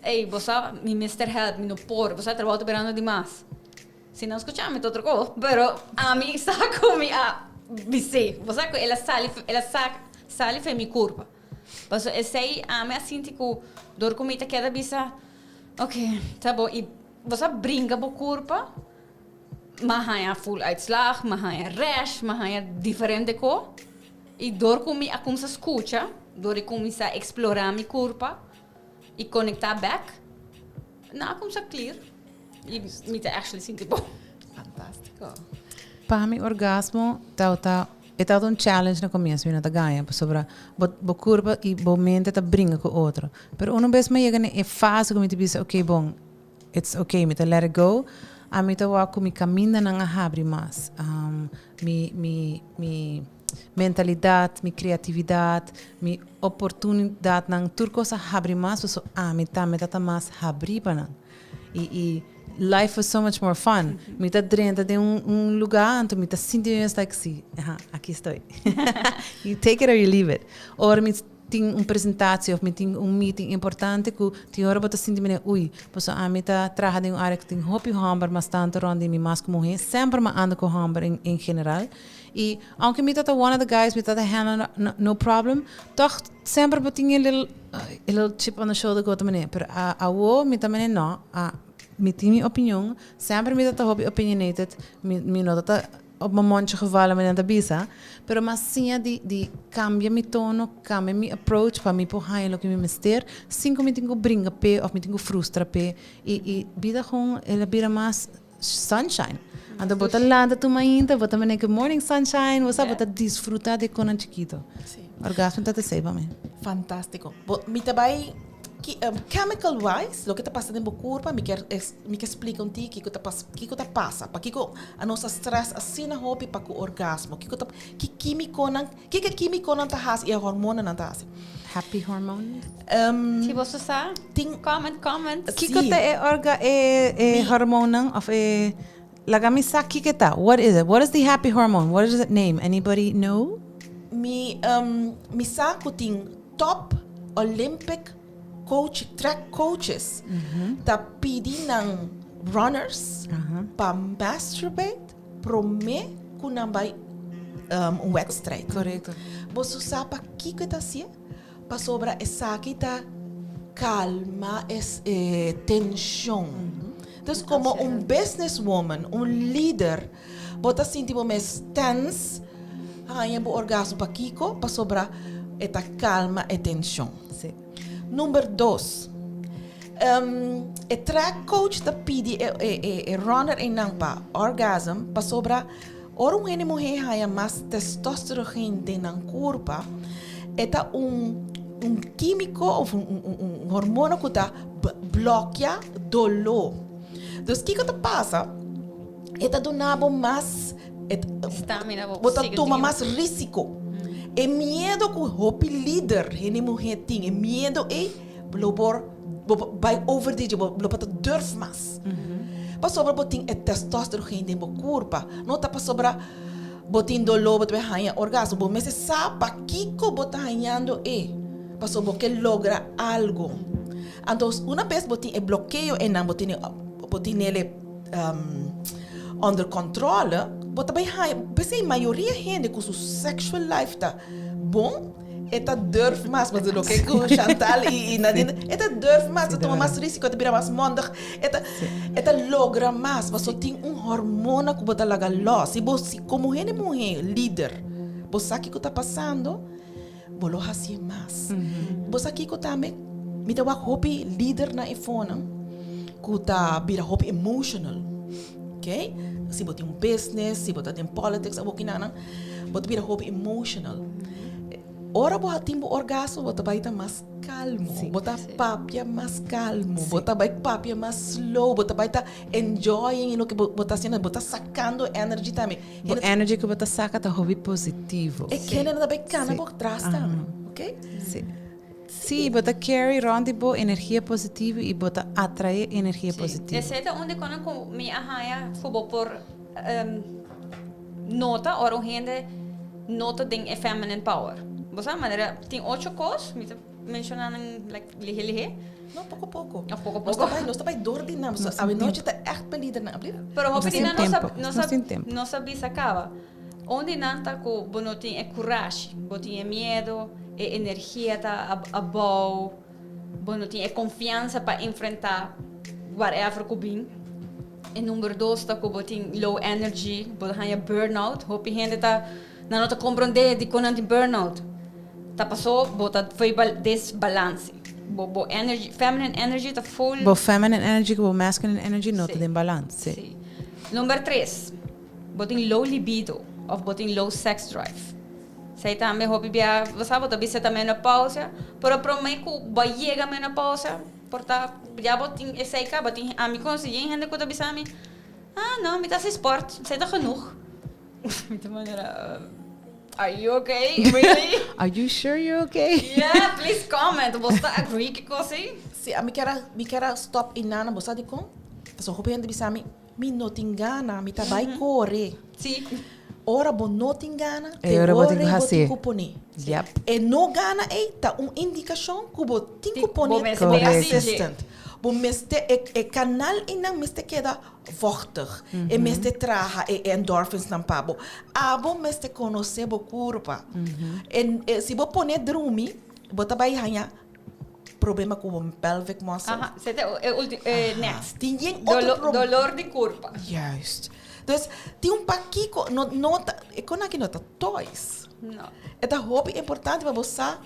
ey, bo sa mi mester help, mi no por, bo sa e trabou ta birando dimas. Si nan scucha mi ta otro cos, pero ami sa cu mi a bis'é. Bo sa cu el a sali, el a sak sali fen mi curpa. Pasobra esey ami a sinti cu dor cu mi ta keda bisa, ok, ta bon, y bo sa bringa bo curpa, m'a haña full uitslag, m'a haña rash, m'a haña diferente cos. Y dor cu mi a cuminsa scucha, dor di cuminsa explora mi curpa y conecta bek, nan a cuminsa clear y mi ta actually sinti bon. Fantastico. Pa mi orgasmo tabata, e tabata un challenge na comienzo, mi no ta gaña, pasobra bo bo curpa y bo mente ta bringa cu otro. Pero uno bes mi a yega na e fase cu mi ta bisa, ok bon, It's ok, mi ta let it go. Ami ta wak ku mi kamindanan a habri mas. Mi, mi, mi mentalidat, mi kreatividat, mi oportunidatnan, tur kos a habri mas pasobra ami tambe ta ta mas habrí pa nan. I, i life was so much more fun. Mi ta drenta den un, un lugá anto mi ta sinti mi mes like, si, aha, aki estoy. You take it or you leave it. Ora mi tin un presentatie of mi tin un meeting importante ku tin ora bo ta sinti manera ui, pasobra ami ta traha den un area ku tin hopi hòmber mas tantu rònt di mi mas ku muhé, semper mi a anda ku hòmber en en general i aunke mi ta ta one of the guys mi ta ta handle no no problem tòg semper bo tin e little e little chip on the shoulder ku bo ta manera pero awo mi ta manera no mi tin mi opinion semper mi ta ta hopi opinionated mi mi no ta ta. op mijn mondje gevallen, mi nan ta bisa, pero m'a siña di di cambia mi tono, cambia mi approach pa mi por haña loke mi mester, sin cu mi tin cu bringa p'e of mi tin cu frustra p'e, y y bida gewoon el a bira mas sunshine. Anto bo ta lanta tur mainta, bo ta mene good morning sunshine, bo sa bo ta disfruta di e conan chikito. Orgasmo ta esey pa mi. Fantastico. Bo, mi ta bay ki, chemical wise, loke ta pasa den bo curpa, mi kier es, mi kier splica un tiki kiko ta pas, kiko ta pasa, pakiko a nos a stress asina hopi pa cu orgasmo, kiko ta, ki quimiconan, kiko e quimiconan ta haci y e hormonanan ta haci. Happy hormone? Si boso sa, Tin comment, comment. Kiko ta e orga, e, e hormoonnan of e, laga mi sa kiko ta. What is it? What is the happy hormone? What is it name? Anybody know? Mi, mi sa cu tin top Olympic coach, track coaches ta pidi nan runners pa masturbate prome cu nan bay un wedstrijd. Correcto. Boso sa pakico e ta hacié? Pasobra esaki ta calma e tension. Dus como un businesswoman, un lider, bo ta sinti bo mes tense, haña bo orgasmo pakico? Pasobra e ta calma e tension. Sí. Number dos, e track coach ta pidi e runner einan pa orgasm pasobra ora un hende muhé haña mas testosterogeen den nan kurpa, e ta un un kímiko òf un un hormona ku ta blòkia doló. Dus kiko ta pasa? E ta duna bo mas Stamina, bo ta tuma mas risiko. E miedo ku hopi lider hende muhé tin, e miedo ei lo por bo por bai over di dje, bo lo por ta durf mas. Pasobra bo tin e testosterogeen den bo kurpa. No ta pasobra bo tin doló bo ta bai haña orgasmo. Bo mester sa pakiko bo ta hañando e, pasobra bo ke logra algo. Anto una bes bo tin e blokeo einan, bo tene bo tinele under controle, bo ta bai haña, p'esei mayoria hende ku su sexual life ta bon, E ta durf mas, mas loke ku Chantal i Nadine, e ta durf mas, ta tuma mas risiko, e ta bira mas mondig, e ta e ta logra mas, pasobra tin un hormona ku bo ta laga lòs. Si bo si komo hende muhé lider, bo sa kiko ta pasando, bo lo hasié mas. Bo sa kiko tambe? Mi ta wak hopi lidernan e fonan ku ta bira hopi emotional, okay? Si bo tin un business, si bo ta den politics, abokinan, Bo ta bira hopi emotional. Ora bo a tin bo orgasmo, bo ta bai ta mas calmo. Sí. Bo ta papia mas calmo. Bo ta bai papia mas slow. Bo ta bai ta enjoying loke bo, bo ta haciendo. Bo ta sacando energy tambe. Bo energy ku bo ta saka ta hopi positivo. E kende ta bai cana bo tras tambe. Ok? Sí. Sí, bo ta carry rond di bo energia positivo i bo ta atrae energia positivo. Esei ta un di konan ku mi a haña ku bo por nota ora un hende no ta den e feminine power. Bo sa manera tin ocho kos, mi ta menciona nan like lihe lihe. No, poko poko. Of poko Nos poko. ta bai, nos ta bai door di nan. Nos Awe tin nochi ta echt pa lidernan. Abli? Pero hopi Nos di tin nan no sa tempo, no nos sa tin tempo. no sa bisa kaba. Un di nan ta ku bo no tin e kurashi, bo tin e miedo, e energia ta abou, bo no tin e konfiansa pa enfrentá whatever ku bin. E number dos ta ku bo tin low energy, bo ta haña burnout. Hopi hende ta, nan no ta komprondé dikon nan tin burnout. Ta pasó bo ta fo'i desbalanse. Bo bo energy, feminine energy ta full. Bo feminine energy ku bo masculine energy no ta den balans, sí. Sí. Number tres, bo tin low libido òf bo tin low sex drive. Esei tambe hopi bia, bo sa, bo ta bisa ta menopausia, pero promé ku bo a yega menopausia, Por ta ya bo tin esei caba tin ami conoci yen hende cu ta bisa mi ah no mi ta haci sport esei ta genoeg mi ta manera are you okay really Are you sure you're okay? yeah please comment bo ta agree ki cos ei? Si ami kier a mi kier a stop inana bo sa dikon? Pasobra hopi hende bisa mi mi no tin gana mi ta bai kore. Si. Ora bo no tin gana, E te ora bo tin ora ku bo hasi. tin ku pone. Yep. E no gana ei ta un indikashon ku bo tin ku pone Bo mester bo hasi. assistant. Bo mester e e kanal einan mester keda vochtig. E mester traha e endorfinsnan pa bo. Abo mester konosé bo kurpa. En e si bo pone drumi, bo ta bai haña problema ku bo pelvic muscle. Aha, se ta e ulti e next. Tin yen otro Dolo prob- dolor di kurpa. Juist. Dus tin un pakiko, no no ta e kon aki no ta toys. No. E ta hopi importante pa bo sa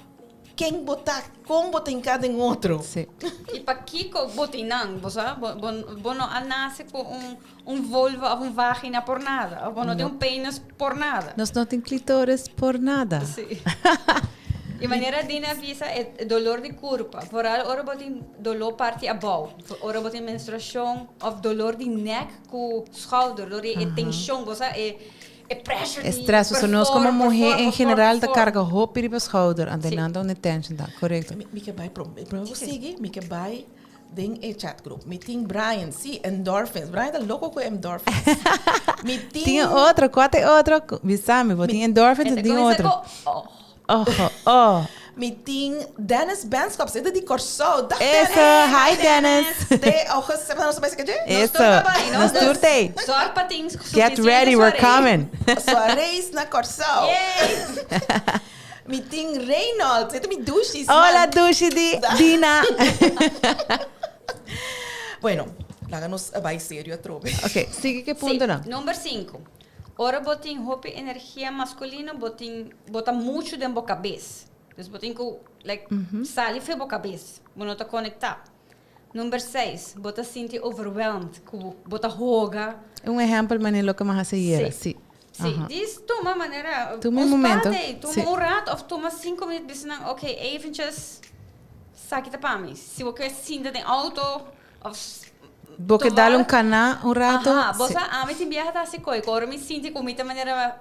ken bo ta, kon bo ta hinká den otro. Sí. I pakiko bo tin nan, bo sa? Bo bo bo no a nase ku un un vulva of un vagina por nada, of bo no tin un penis por nada. Nos no tin clitoris por nada. Sí. I manera Dina a bisa, e dolor di kurpa, vooral ora bo tin dolor parti abou, ora bo tin menstruashon of dolor di nek ku schouder, dor di e tenshon, bo sa e e pressure E di stress, so nos como perform, muher perform, en general ta perform. carga hopi riba schouder, anto Sí. nan ta un tension ta, correcto. Mi ke bai prome, prome ku sigui, mi ke bai Den e chat group. Mi tin Brian, sí, endorphins. Brian ta loco cu endorphins. Mi tin... Tin otro, cua ta e otro? Bisa mi, bo tin endorphins E y tin ta cuminsa otro. cu oh. Ojo, oh. Mi tin Dennis Benschop, e ta di Corsou. Dag Dennis! Eso, hi Dennis! Te augustus september nos ta bai saka dje? Eso, Nos tur ta bai, no? nos tur ta ei. Zorg pa tin Get suficiente ready, we're soaré. coming. Soareis na Corsou. Yay! Mi tin Reynold, e ta mi dushi. Hola dushi di Dina. Bueno, laga nos bai serio atrobe. Ok, sigui ke puntonan. Sí, number sinku. Ora bo tin hopi energia maskulino, bo tin, bo ta muchu den bo kabes. Dus bo tin ku like sali for bo kabes. Bo no ta konektá. Number seis, bo ta sinti overwhelmed, ku bo ta hoga. Un ehèmpel manera loke mi a hasi ayera, si. Si, dis tuma manera, Tuma un momento, ontspan tuma un rato of tuma sinku minuut bisa nan, ok, eventjes, saki ta pa mi. Si bo ke sinta den auto of Bo ke dal un kana un rato. Aha, bo sa ami tin biaha ta hasi koi, ku ora mi sinti ku mi ta manera,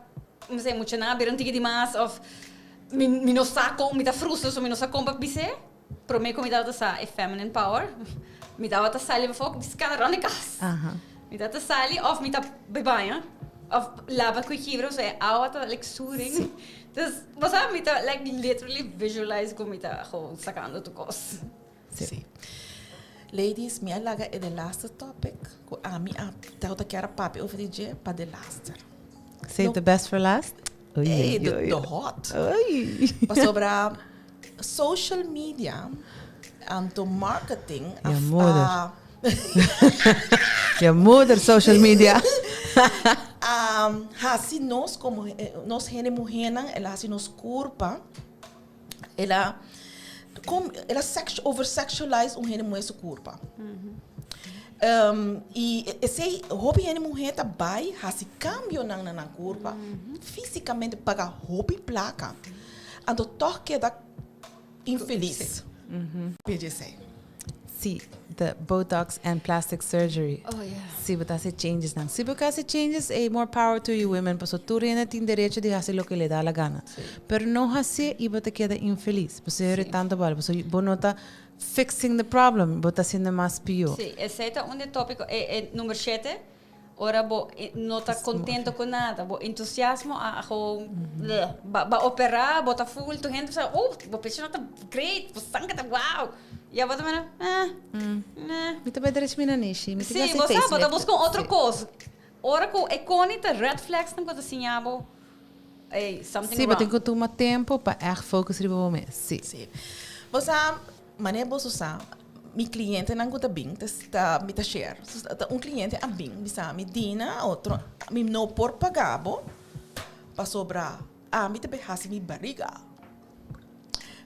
no sé, mucha nan a bira un tiki di mas of mi mi no sa kon, mi ta frustra so mi no sa kon pa bis'é. Promé ku mi tabata sa e feminine power, mi tabata sali befo di skana rònt di kas. Mi tabata sali òf mi ta bai baña òf laba ku kibra pasobra e awa ta like soothing. Dus bo sa mi ta like literally visualize ku mi ta gewoon sakando tur kos. Sí. Ladies, mi a laga e de laatste topic ku ami a tabata kier a papia over di dje pa de laatste. Save the best for last? Ey, the hot. Pasobra social media anto marketing a Ya moeder. Ya moeder social media. A hasi nos como nos hende muhernan el a hasi nos curpa el a el a over sexualize un hende muher su curpa. Y esey hopi hende muher ta bay hasi cambionan na nan curpa fisicamente paga hopi placa. Anto toch keda infelis. PJC. Sí, the Botox and plastic surgery. Oh, yeah. Si bo ta haci changes nan. Si bo ke haci changes, ey, more power to you women, paso tur hende tin derecho di haci loke le da la gana. Pero no hacié y bo ta keda infelis. Pasobra sí. Tanto bal, pasobra bo no ta fixing the problem, bo ta haciendo mas pio. Sí, esey ta un di e topico. E, e number shete. Ora bo no ta contento cu nada, bo entusiasmo a gewoon bleh. Ba ba opera, bo ta full, tur hende ta bisa, oh, bo pecho no ta great, bo sanka ta wow. Ya bo ta mira, eh, eh. Mi ta bai drecha mi nanishi, mi ta Sí, hasi bo sa, bo ta facelift. busca un otro Sí. cos. Ora cu e coni ta red flags nan cu ta siña bo, ey, something Sí, bo tin wrong. cu tuma tempo pa echt focus riba bo mes, sí. Sí. Bo sa, Manera boso sa, mi clientenan cu ta bin ta ta mi ta share. Ta un cliente a bin bisa mi, Dina, otro mi no por paga bo pasobra ami ta bay haci mi bariga.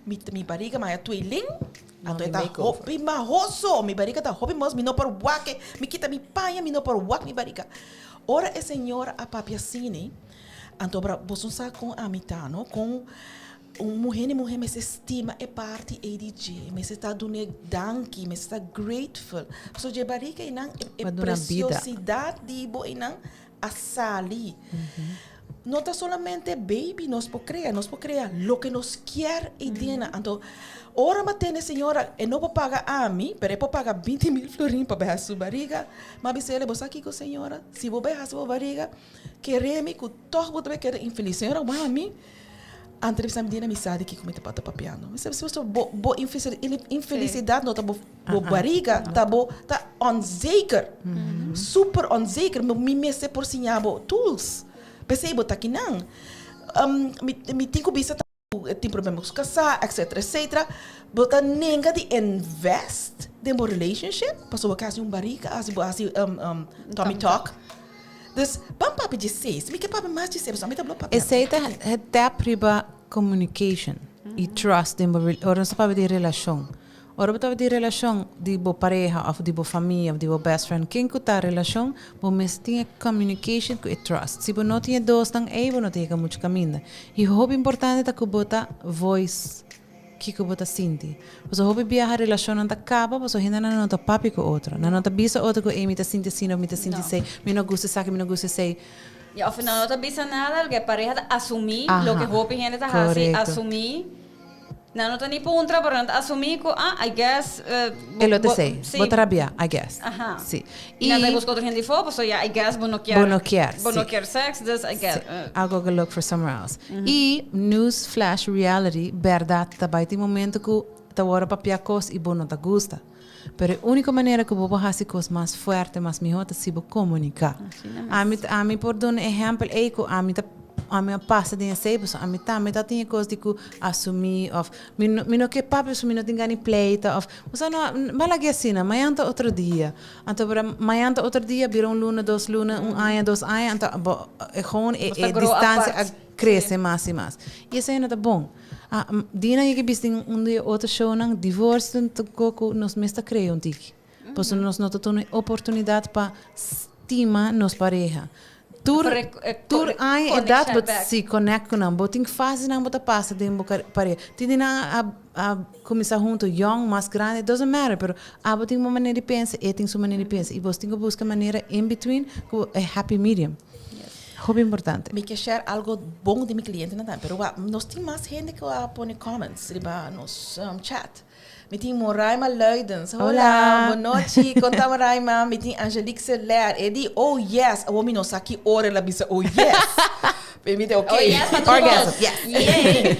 Mi mi bariga maya tweeling, anto e ta hopi mahoso, mi bariga ta hopi mahoso, mi no por wak e, mi kita mi paña, mi no por wak mi bariga. Ora e señora a papia asini, anto boso sa con ami ta, no? Con Un muhé ni muhé mester stima e parti ei di dje, mester ta dun'é danki, mester ta grateful. Pasobra dje barika einan, e preciosidat di bo einan a sali. No ta solamente baby nos por krea, nos por krea loke nos kier ei dena. Anto, ora mi a tende señora, e no por paga ami, pero e por paga binti mil florin pa bai hasi su bariga. Mi a bisa el, bo sa kiko señora? Si bo bai hasi bo bariga, kere mi ku tòg bo ta bai keda infelis. Señora wak ami. Antes di bisa mi dina mi sa di kiko mi tabata papiando. Mi sa bisa bo bo infelicidad no ta bo bo bariga, ta bo ta onzeker. Super onzeker. Mi mester por siña bo tools. P'esei bo ta kinan. Mi mi tin ku bisa ku e tin problema ku su kasá etcetera etcetera. Bo ta nenga di invest den bo relationship pasobra bo ke hasi un bariga, hasi bo hasi tummy tuck. Dus, ban papia di seis. Mi ke papia mas di seis, pasobra mi ta blo papia. Esei ta het tap riba communication y trust den bo ora nos ta papia di relacion. Ora bo ta papia di relacion di bo pareha of di bo famia of di bo best friend, ken cu ta relacion, bo mester tin e communication cu e trust. Si bo no tin e dosnan ey, bo no ta yega mucho caminda. Y hopi importante ta cu bo ta voice Kiko bo ta sinti? Pasobra hopi biaha relashonnan ta kaba pasobra hendenan no ta papia ku otro. Nan no ta bisa otro ku ey mi ta sinti asina of mi ta sinti esei, mi no gusta esaki, mi no gusta esei. Ya of nan no ta bisa nada, loke e pareha ta asumí loke hopi hende ta hasi, asumí. Nan no ta ni puntra pero nan ta asumí ku ah I guess bo. E lo ta esei, bo ta rabia, I guess. Si. I nan ta buska otro hende afó, pasobra ya I guess bo no kier. Bo no kier, si. Bo no kier seks, dus I guess. Si. I'll go look for somewhere else. I news flash reality, bèrdat ta bai tin momento ku ta wòrdu papia kos i bo no ta gusta. Pero e úniko manera ku bo por hasi kos mas fuerte, mas mihó ta si bo komuniká. Ami ami por duna ehèmpel ei ku ami ta ami a pasa den esei pasobra ami tambe ta tin e kos di ku asumí òf mi no mi no ke papia pasobra mi no tin gana di pleita òf osea no bo laga asina mañana ta otro dia. Anto pero mañan ta otro dia, bira un luna, dos luna, un aña, dos aña, anto bo e gewoon e e distancia a crece mas y mas. Y esei no ta bon. Dina yega bisti den un di e otro shownan, divorcio ta un cu nos mes ta crea un tiki. Pasobra nos no ta tuma e oportunidad pa stima nos pareha. Tur tur aña edat bo si connect cu nan. Bo tin fasenan bo ta pasa den bo pareha. Tin di nan a a cuminsa hunto young, mas grandi, it doesn't matter, pero abo tin bo manera di pensa, e tin su manera di pensa y bos tin cu busca manera in between cu e happy medium. Hopi importante. Mi ke share algo bon di mi clientenan tambe, pero wak nos tin mas hende cu a pone comments riba nos chat. Mi tin Moraima Luidens. Hola, bon nochi. Kon ta Moraima? Mi tin Angelique Seler. E di, oh yes. Awor mi no sa ki ora el a bisa oh yes. Pero mi tin, ok. Oh yes pa tur Orgasm, kos. yes. Yay.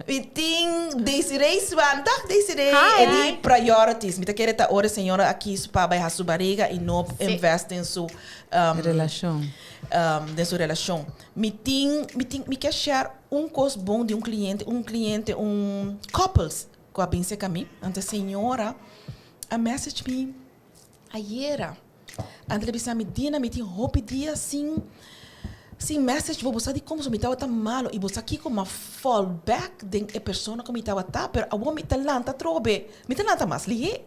Mi tin Desiree Swan. Dag Desiree. Hi. E di priorities. Mi ta kere ta ora e señora a kies pa bai haci su barriga y no invest den su Relacion. den su relacion. Mi tin, mi tin, mi kier share un kos bon di un cliente, un cliente, un couples. Cu a bin cerca mi, anto e señora a message mi ayera. Anto el a bisa mi, Dina, mi tin hopi dia sin sin message bo, bo sa dicon? Pasobra mi tabata malo y bo sa kico m'a fall back den e persona cu mi tabata, pero awor mi ta lanta atrobe, mi ta lanta mas lihe.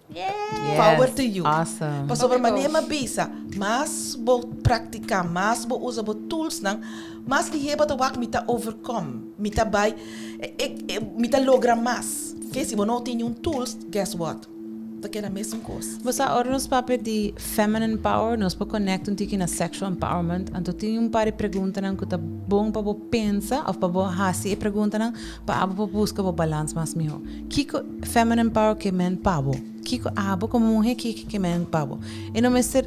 Yes, Power to you. Awesome. Pasobra manera mi a bisa, mas bo practica, mas bo usa bo toolsnan, mas lihe bo ta wak mi ta overcome, mi ta bai, mi ta logra mas. Ke si bo no tin niun tools, guess what? Ta keda mesun kos. Bo sa ora nos papia di feminine power, nos por connect un tiki na sexual empowerment, anto tin un par di preguntanan cu ta bon pa bo pensa of pa bo haci e preguntanan pa abo por busca bo balans mas miho. Kiko feminine power ke men pa bo? Kiko abo komo muhe kiko ke men pa bo? E no mester,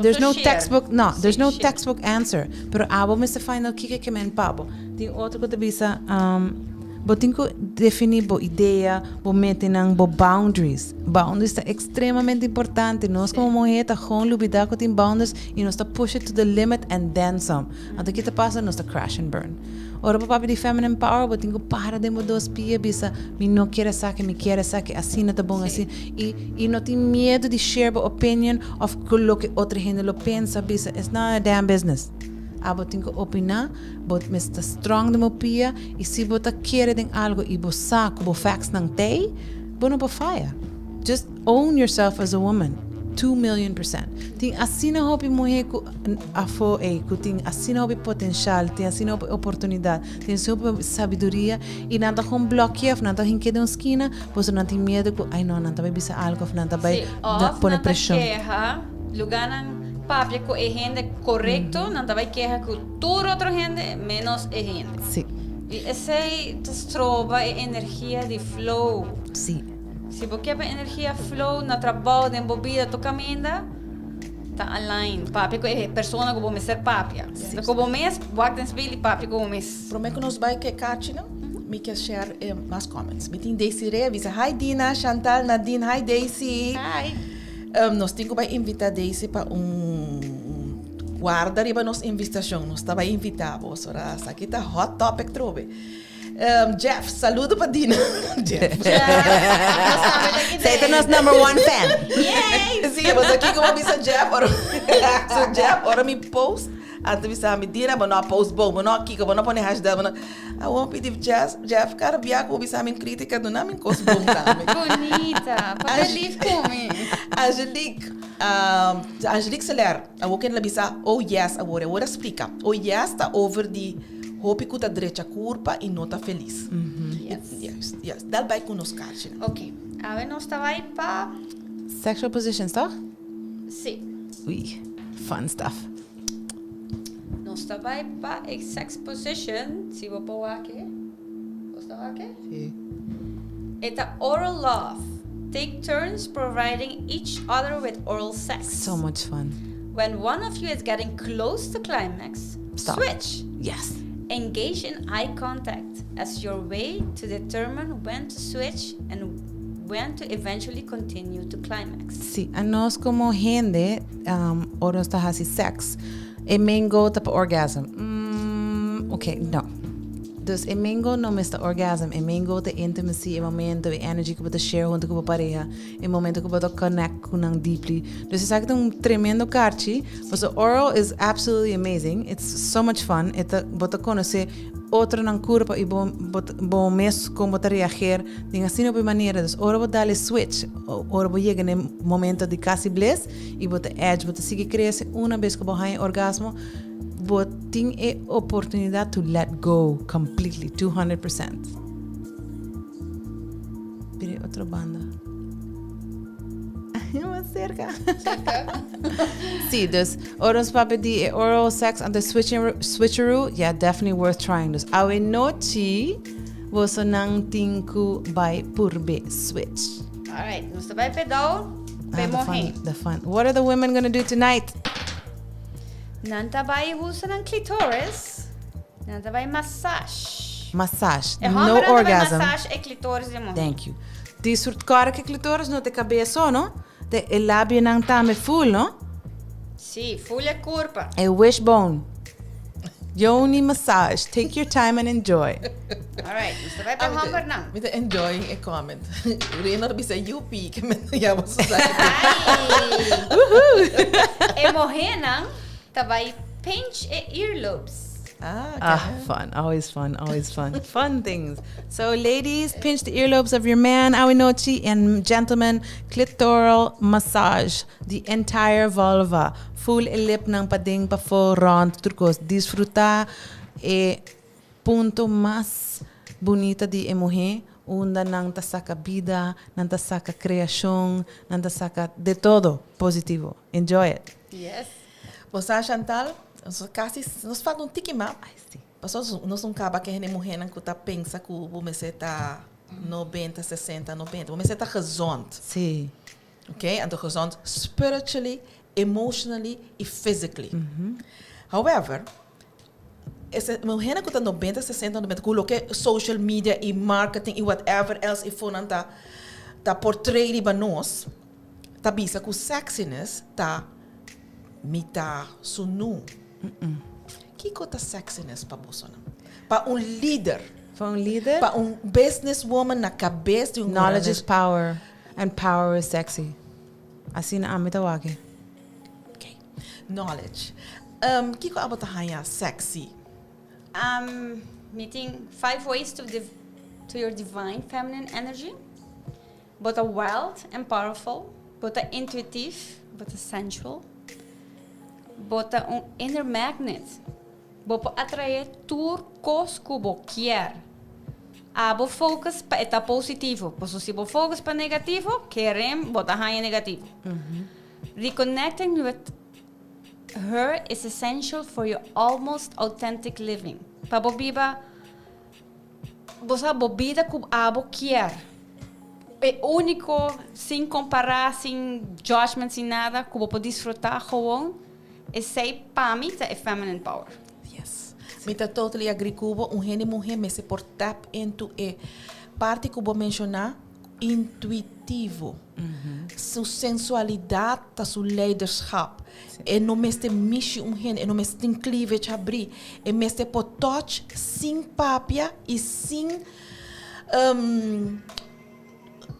there's no textbook, no, there's no textbook answer, pero abo mester find out kiko ke men pa bo. Tin otro ku ta bisa, bo tin ku defini bo idea, bo metenan, bo boundaries. Boundaries ta ekstremamente importante. Nos komo muhe ta gewoon lubida ku tin boundaries i nos ta push it to the limit and then some. Anto ki ta pasa? Nos ta crash and burn. Ora bo papia di feminine power, bo tin ku para den bo dos pia bisa, mi no kier esaki, mi kier esaki, asina ta bon, asina. I, i no tin miedu di share bo opinion of ku loke otro hende lo pensa, bisa, it's not a damn business. Abo tin ku opiná, bo mester ta strong den bo pia, i si bo ta kere den algu i bo sa ku bo factsnan t'ei, bo no por faya. Just own yourself as a woman, 2 million%. Tin asina hopi muhé ku afó ei, ku tin asina hopi potenshal, tin asina hopi oportunidat, tin asina hopi sabiduria i nan ta gewoon blòkié òf nan ta hink'é den un skina pasobra nan tin miedu ku ai no, nan ta bai bisa algu òf nan ta bai Sí, òf pone nan ta preshon. keha lugánan papia ku e hende korekto, nan ta bai keha ku tur otro hende ménos e hende. Sí. I esei ta stroba e energia di flow. Sí. Si bo ke pa energia flow na trabou, den bo bida, tur kaminda, ta align. Papia ku e persona ku bo mester papia. Ku bo mes, wak den spil i papia ku bo mes. Prome ku nos bai ku e kachinan, mi ke share e mas comments. Mi tin Desiree a bisa, Hi Dina, Chantal, Nadine, hi Daisy. Hi. Nos tin ku bai invita Daisy pa un. Warda riba nos invitacion, nos ta bay invita bo, ora esaki ta hot topic trobe. Jeff, saludo pa Dina. Jeff. Zij ta nos number one fan. Yay! Sí, bo sa kiko bo bisa Jeff, ora, so Jeff, ora mi post, anto bisa mi, Dina, bo no a post bon, bo no a kiko, bo no a pone hashtag, bo no, awor mi pidi Jeff, Jeff, kada bia ku bo bisa mi kritika, duna mi kos bon tambe. Bunita, papia lief ku mi. Angelique, Angelique Soler, awor ken la bisa, oh yes, awor, awor a splika, oh yes ta over di hopi ku ta drecha kurpa i no ta felis. Yes. Yes, yes. Dal bai ku nos karchinan. Ok, awe nos ta bai pa. Sexual positions, toch? Sí. Ui, fun stuff. Nos ta bai pa e sex position, si bo por wak e. Bo ta wak e? Sí. E ta oral love. Take turns providing each other with oral sex. So much fun. When one of you is getting close to climax, Stop. switch. Yes. Engage in eye contact as your way to determine when to switch and when to eventually continue to climax. Sí, anos como hende, ora nos ta haci sex, e main goal ta pa orgasm. Ok, no. Dus e main goal no mes ta orgasm, e main goal ta intimacy, e momento, e energy cu bo ta share hunto cu bo pareha, e momento cu bo ta connect cu nan deeply. Dus esaki ta un tremendo karchi, pasobra oral is absolutely amazing, it's so much fun, e ta, bo ta conoce otronan curpa y bo, bo, bo mes con bo ta reageer den asina hopi manera. Dus ora bo dal e switch, ora bo yega na e momento di casi bliss y bo ta edge, bo ta sigui crece, una bes cu bo haña orgasmo, bo tin e oportunidad to let go completely, 200%. Bira e otro banda. Mas cerca. Cerca. Sí, dus ora nos papia di e oral sex ante switching, switcheroo, yeah, definitely worth trying. Dus awe nochi boso nan tin cu bai purbe switch. Alright, nos ta bai pe dou, pe Ah, the mohe. fun, the fun. What are the women gonna do tonight? Nan ta bai usa nan clitoris, nan ta bai massage. Massage, E no hombernan ta bai orgasm. massage e clitoris di muher. Thank you. Di soort kòrda ku clitoris no ta e kabes so, no? Ta e labionan tambe full, no? Sí, full e kurpa. E wishbone. Yoni massage. Take your time and enjoy. Alright, nos ta bai pa hombernan. Mi ta enjoying e comment. Reno ta bisa yupi, ke men ya bo sa. Ai! E muhernan ta bai pinch e earlobes. Ah, Ah, fun. Always fun. Always fun. Fun things. So, ladies, pinch the earlobes of your man, awe nochi, and gentlemen, clitoral massage. The entire vulva. Full e lipnan paden, pafó, rond, tur kos. Disfrutá e punto mas bunita di e muhé, unda nan ta saka bida, nan ta saka kreashon, nan ta saka de todo positivo. Enjoy it. Yes. Bo sa Chantal, nos kasi nos falta un tiki mas. Ay si. Pasobra nos no kaba ke hende muhénan ku ta pensa ku bo mester ta nobenta, sesenta, nobenta. Bo mester ta gezond. Si. Ok, anto gezond spiritually, emotionally y physically. However, ese muhénan ku ta nobenta, sesenta, nobenta, ku loke social media y marketing y whatever else y fonan ta ta portray riba nos, ta bisa ku sexiness ta mi ta sunu. Kiko ta sexiness pa bosonan? Pa un lider. Pa un lider? Pa un businesswoman na kabes di un Knowledge is power. And power is sexy. Asina ami ta wak e. Ok. Knowledge. Um, kiko abo ta haña sexy? Um, mi tin five ways to, div to your divine feminine energy. Bo ta wild and powerful. Bo ta intuitief. Bo ta sensual. Bo ta un inner magnet. Bo por atraé tur kos ku bo kier. Abo focus pa e ta positivo, paso si bo focus pa negativo, kerem bo ta haña negativo. Reconnecting with her is essential for your almost authentic living. Pa bo biba, bo sa bo bida ku abo kier. E úniko, sin kompará, sin judgment, sin nada, ku bo por disfrutá gewoon. Esey pa mi ta e feminine power. Yes. Mi ta totally agree cu bo. Un hende muhe mester por tap into e parti cu bo menciona. Intuitivo. Su sensualidad ta su leiderschap. E no mester mishi un hende, e no mester tin cleavage habrí. E mester por touch sin papia y sin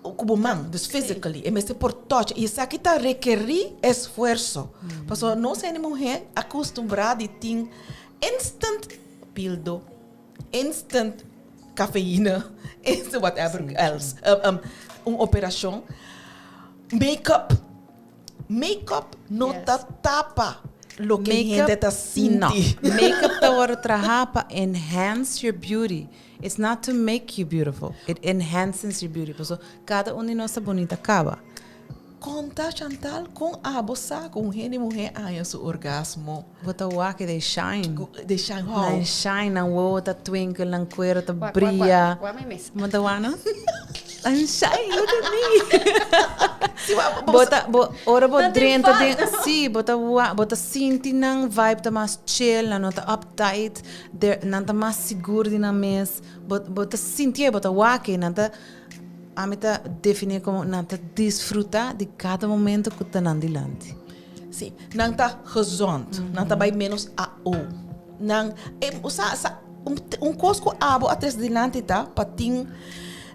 cu bo man, dus physically. E mester por touch. Y esaki ta rekerí esfuerso. Pasobra nos hende muhé acostumbrá di tin instant pildo. Instant cafeïna, instant whatever else. Un operacion. Make-up. Make-up no ta tapa loke hende ta sinti. No. Make-up ta worde traha pa enhance your beauty. It's not to make you beautiful. It enhances your beauty. Pasobra cada un di nos ta bunita caba. Konta Chantal kon abo sa ku un hende muhé haña su orgasmo? Bo ta wak e they shine. They shine how? Nan shine, nan wowo ta twinkle, nan kuero ta bria. Wak mi mes. Bo ta wak no? I'm shine, look at me. Si bo Bo ta, bo, ora bo drenta den, si, bo ta wak, bo ta sinti nan vibe ta mas chill, nan no ta uptight, nan ta mas sigur di nan mes. Bo, bo ta sintié, bo ta wak e, nan ta. Ami ta definí komo nan ta disfrutá di kada momento ku ta nan dilanti. Sí, nan ta gezond, nan ta bai ménos AO. Nan, e, sa, sa, un, un kos ku abo a trese dilanti ta pa tin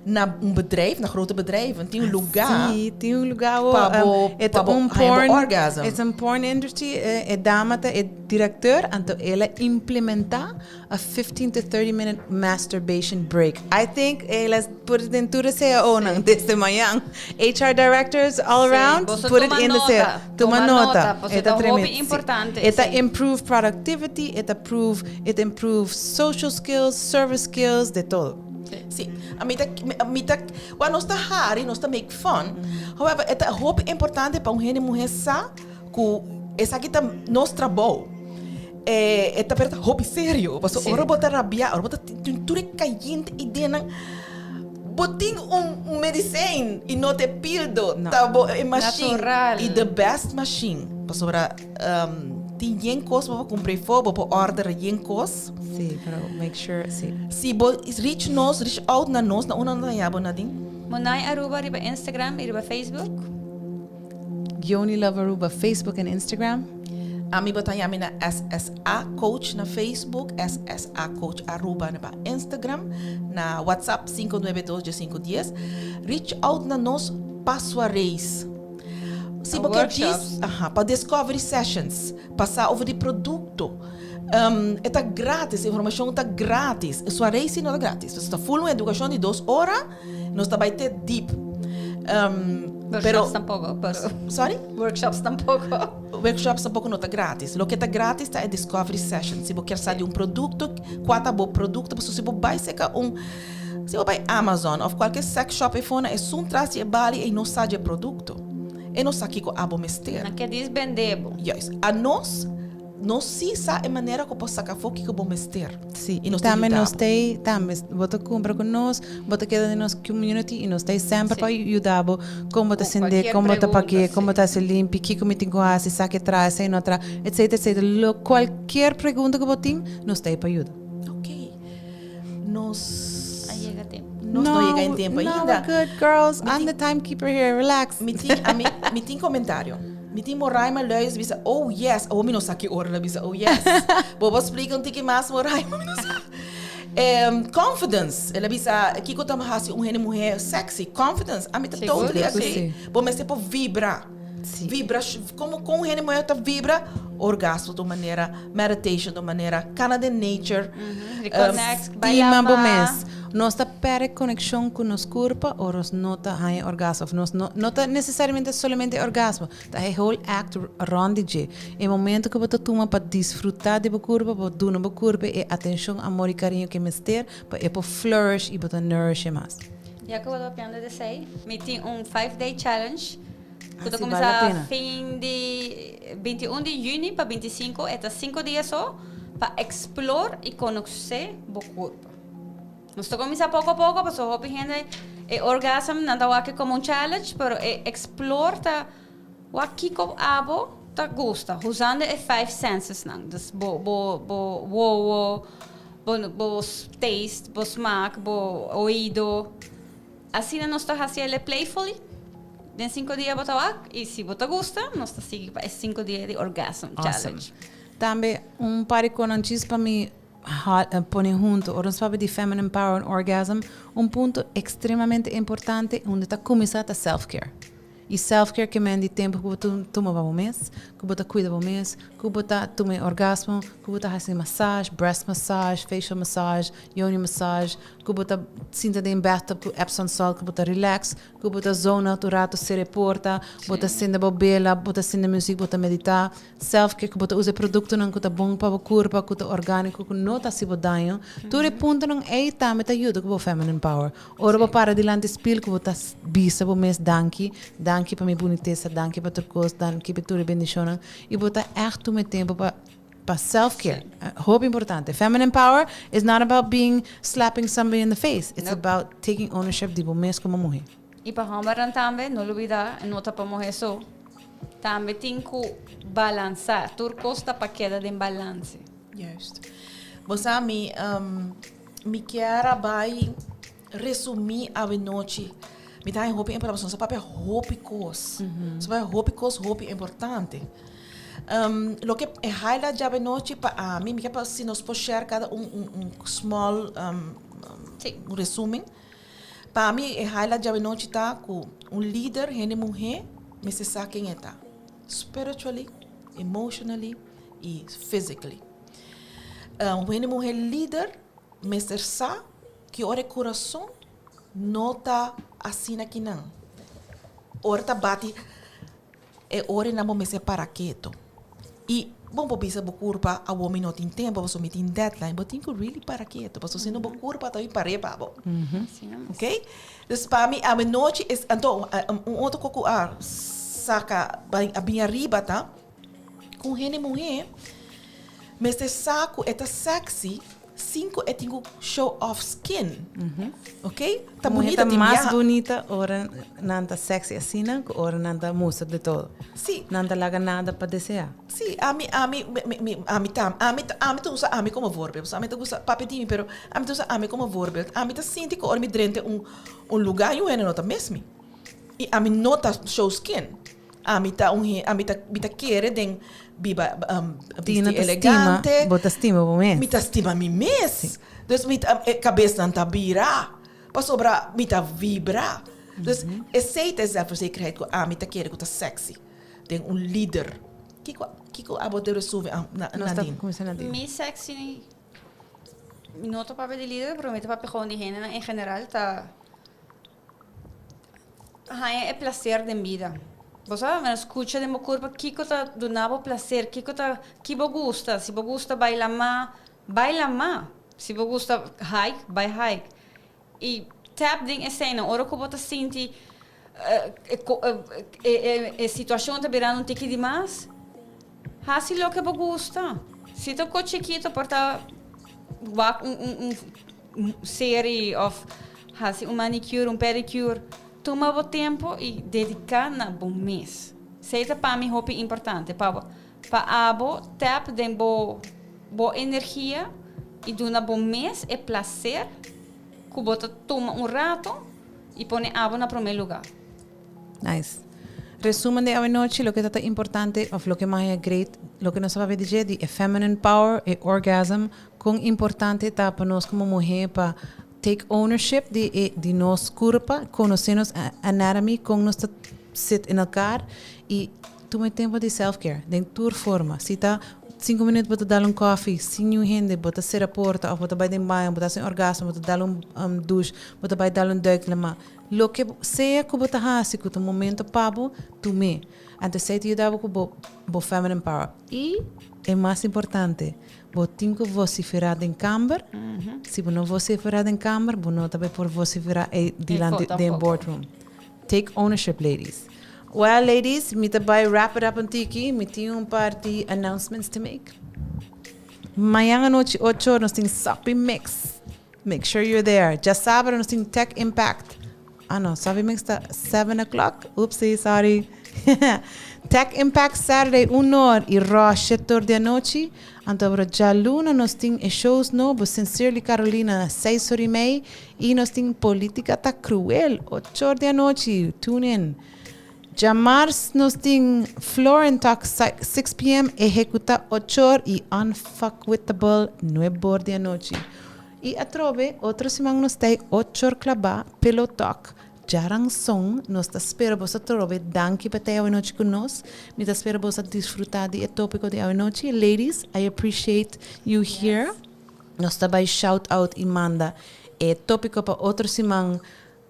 na un bedrijf, na grote bedrijven, tin un lugá. Sí, tin un lugá wo, Pa bo, e ta pa bo un haña bo porn, orgasm. e ta un porn industry, e, e dama ta e directeur, anto el a implementá A 15 to 30 minute masturbation break. I think el a put it in tur e CAOnan desde mañan. HR directors all around, boso put it tuma in the nota. CAO. Tuma Tuma nota. nota, pasobra E ta ta hopi tremendo. Sí. importante E ta esei. improve productivity, e ta prove, it improve social skills, service skills, de todo. Sí, a mi ta, mi ta, wak nos ta hari, nos ta make fun. However, e ta hopi importante pa un hende muher sa ku esaki ta nos trabou. E, e ta pero ta hopi serio. Paso ora bo ta rabia, ora bo ta tin tur e kayente ideanan, bo tin un medicijn y no te pildo. No. Ta bo e machine. Natural. Y the best machine. Pasobra tin yen kos bo por kumpra efo, bo por order yen kos. Sí, pero make sure, sí. Si bo reach nos, reach out na nos, na unda nos ta haña bo Nadine? Monai Aruba riba Instagram y riba Facebook. Yoni Love Aruba Facebook en Instagram. Ami bo ta yami na SSA Coach na Facebook, SSA Coach Aruba na Instagram, na WhatsApp 592 1510. Reach out na nos pa soirees. Si bo kier djis, aha, pa discovery sessions, pa sa over di producto. E ta gratis, e informacion ta gratis. E soiree si no ta gratis. Pasobra ta full un educacion di dos ora. Nos ta bai te deep. Pero, Workshops tampoco, pero. Sorry? Workshops tampoco. Workshops tampoco no ta gratis. Loke ta gratis ta e discovery session. Si bo kier sa di un producto, kua ta bo producto, pasobra si bo bai seka un, si bo bai Amazon of kualke sex shop efo na esun tras di e bali ei no sa di e producto. E no sa kiko abo mester. Nan ke dis bende bo. Juist. Anos. Nos sí sa e manera ku por saka afó kiko bo mester. Sí, i nos ta tambe yuda nos bo. t'ei tambe. Bo ta kumpra ku nos, bo ta keda den nos community i nos t'ei semper pa yuda bo kon bo ta Ku sendé, kualkier kon bo ta pregunta, pak'é, kon bo sí. ta hasi limpi, kiko mi tin ku hasi, sa ke traha, esei no traha, etcetera, etcetera. Lo kualkier pregunta ku bo tin, nos t'ei pa yuda. Ok. Nos. A yega tempu. Nos no yega en tempu No, ainda. we're good, girls. Mi I'm tin- the timekeeper here. Relax. Mi tin, ami, mi tin komentario. Mi tin Moraima Luis bisa, oh yes. Awor mi no sa ki ora el a bisa, oh yes. Bo por splika un tiki mas, Moraima? Mi no sa. Confidence. El a bisa, kiko ta hasi un hende muhé sexy? Confidence. Ami ta Sigur totally ku agree. si. Bo mester por vibra. Si. Vibra, komo kon un hende muhé ta vibra? Orgasmo ta un manera, meditation ta un manera, kana den nature. Reconnect, bai Stima bo lama. mes. Nos ta perde konekshon ku nos kurpa ora nos no ta haña orgasmo. Of nos no, no ta nesesariamente solamente orgasmo, ta e whole act rond di dje. E momento ku bo ta tuma pa disfrutá di bo kurpa, bo duna bo kurpa e atenshon, amor i kariño ku e mester pa e por flourish i bo ta nourish e mas. Ya ku bo ta papiando di esei, mi tin un five day challenge ku ta Ah, si, bale la kuminsá pena. fin di 21 di yüni pa 25, e ta sinku dia so pa explore i konosé bo kurpa. Nos ta cuminsa poco a poco pasobra hopi hende e orgasm nan ta wak como un challenge pero e explore ta wak kico abo ta gusta usando e five senses nan dus bo bo bo wowo bo bo taste bo smaak bo oido. Asina nos ta haci ele playfully. Den 5 dia bo ta wak y si bo ta gusta, nos ta sigui pa e 5 dia di orgasm challenge. Tambe un par di konan djis pa mi pone hunto. Ora nos papia di feminine power en orgasm, un punto extremamente importante unda ta cuminsa ta self-care. Y self-care ke men di tempo ku bo tuma pa bo mes, ku bo ta cuida bo mes, ku bo ta tuma e orgasmo, ku bo ta haci massage, breast massage, facial massage, yoni massage, ku bo ta sinta den bathtub ku Epsom salt, ku bo ta relax, ku bo ta zona tur rato sera e porta, bo ta sende bo bela, bo ta sende music, bo ta medita. Self-care, ku bo ta usa e produktonan ku ta bon pa bo kurpa, ku ta orgániko, ku no ta hasi bo daño. Tur e puntonan ei tambe ta yuda ku bo feminine power. Ora bo para dilanti spil ku bo ta bisa bo mes danki, danki pa mi bunitesa, danki pa tur kos, danki pa tur e bendishonnan i bo ta ègt tuma e tempu pa pa self care. Hopi importante. Feminine power is not about being slapping somebody in the face, it's about taking ownership di bo mes komo muhé. I pa hòmbernan tambe, no lubidá, e no ta pa muhé so. Tambe tin ku balansá. Tur kos ta pa keda den balanse. Juist. Bo sa mi mi kier a bai resumi awenochi. Mi ta haña hopi importante pasobra nos a papia hopi kos. Nos a papia hopi kos hopi importante. Loke e highlight djawe nochi pa ami, mi kier pa si nos por share kada un un un small un resumen. Pa mi e highlight djawe nochi ta ku un lider hende muhé mester sa ken e ta. Spiritually, emotionally y physically. Un hende muhé lider mester sa ki ora e kurason no ta asina kinan. Ora ta bati e ora nan bo mester para keto. Y bo por bisa bo kurpa awor mi no tin tempo pasobra mi tin deadline. Bo tin ku really para keto pasobra si no bo kurpa ta bin par'é pa bo. Ok? Dus pa mi awenochi es anto un otro kos ku a saka a bin ariba ta ku un hende muhé mester sa ku e ta sexy sin ku e tin ku show off skin. Ok? Ta Muhé bunita ta tin mas biaha. bunita ora nan ta sexy asina ku ora nan ta mustra de todo. Sí. Nan ta laga nada pa deseá. Sí, ami, ami, mi, mi, ami ta, ami ta, ami ta usa ami komo voorbeeld. Pasobra ami ta gusta papia di mi, pero ami ta usa ami komo voorbeeld. Ami ta sinti ku ora mi drenta un, un lugá yu hende no ta mis mi. I ami no ta show skin. Ami ta un he, ami ta, mi ta kere den biba, Tina bisti ta stima, elegante. bo ta stima bo mes. Mi ta stima mi mes. Dus mi ta, e kabesnan ta bira. Pasobra mi ta vibra. Dus esei ta e zelfverzekerheid ku ami ta kere ku ta sexy den un lider. Kiko, kiko abo ta resume, Nos ta Nadine? kuminsá Nadine. Mi sexy, mi no ta papia di lider, pero mi ta papia gewoon di hendenan en general ta Haña e placer den bida. Bo sa, mira scucha den bo curpa kico ta duna bo placer, kico ta, ki bo gusta. Si bo gusta bai lama, bai lama. Si bo gusta hike, bai hike. Y tap den eseinan. Ora cu bo ta sinti e situacion ta birando un tiki di mas, haci loke bo gusta. Si ta cu chikito por ta wak un un un serie of haci un manicure, un pedicure. Tuma bo tempo y dedica na bo mes. Esey ta pa mi hopi importante, pa bo pa abo tap den bo bo energia y duna bo mes e placer cu bo ta tuma un rato y pone abo na prome lugar. Nice. Resumen di awenochi, loke ta ta importante of loke mas e great, loke nos a papia di dje, di e feminine power, e orgasm, kon importante ta pa nos komo muhé pa take ownership di e di nos kurpa, konosé nos anatomy, kon nos ta sit in elkaar i tuma e tempo di self care den tur forma. Si ta sinku minüt bo ta dal un kòfi sin niun hende, bo ta sera porta òf bo ta bai den baño, bo ta hasi un orgasmo, bo ta dal un douche, bo ta bai dal un duik lama. Loke sea ku bo ta hasi ku ta un momento pa bo, tum'é. Anto esei ta yuda bo ku bo bo feminine power. I e mas importante, bo tin ku vosiferá den kamber. Si bo no vosiferá den kamber, bo no ta bai por vosiferá ei dilanti den boardroom. Take ownership, ladies. Well, ladies, mi ta bai wrap it up un tiki. Mi tin un par di announcements to make. Mañan anochi ocho nos tin Soppy Mix. Make sure you're there. Djasabra nos tin Tech Impact. Ah no, Soppy Mix ta 7 o'clock. Oopsie, sorry. Tech Impact Saturday 1 or y Raw 7 or di anochi. Anto djaluna nos tin e shows nobo, Sincerely Carolina 6 or i mei y nos tin Politica ta Cruel 8 or di anochi. Tune in. Djamars nos tin Florin Talk 6 p.m., Ehecuta 8 or y Unfuckwithable 9 or di anochi. Y atrobe, otro siman nos tin 8 or klaba, Pillow Talk. Djárason, nos ta spera bo atrobe. Danki pa ta anochi ku nos. Mi ta spera bo disfrutá di e tópiko di anochi. Ladies, I appreciate you here. Nos ta bai shout out i manda e tópiko pa otro siman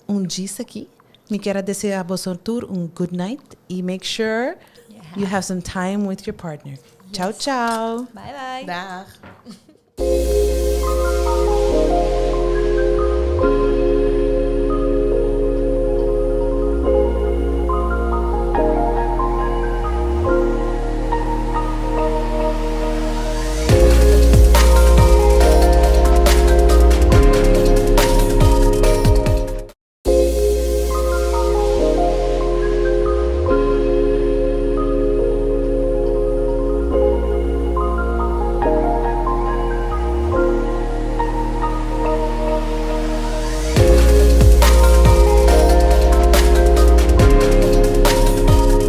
un dia aki. Mi ke deseá boso tur un good night i make sure you have some time with your partner. Ciao, ciao. Bye bye. Dag.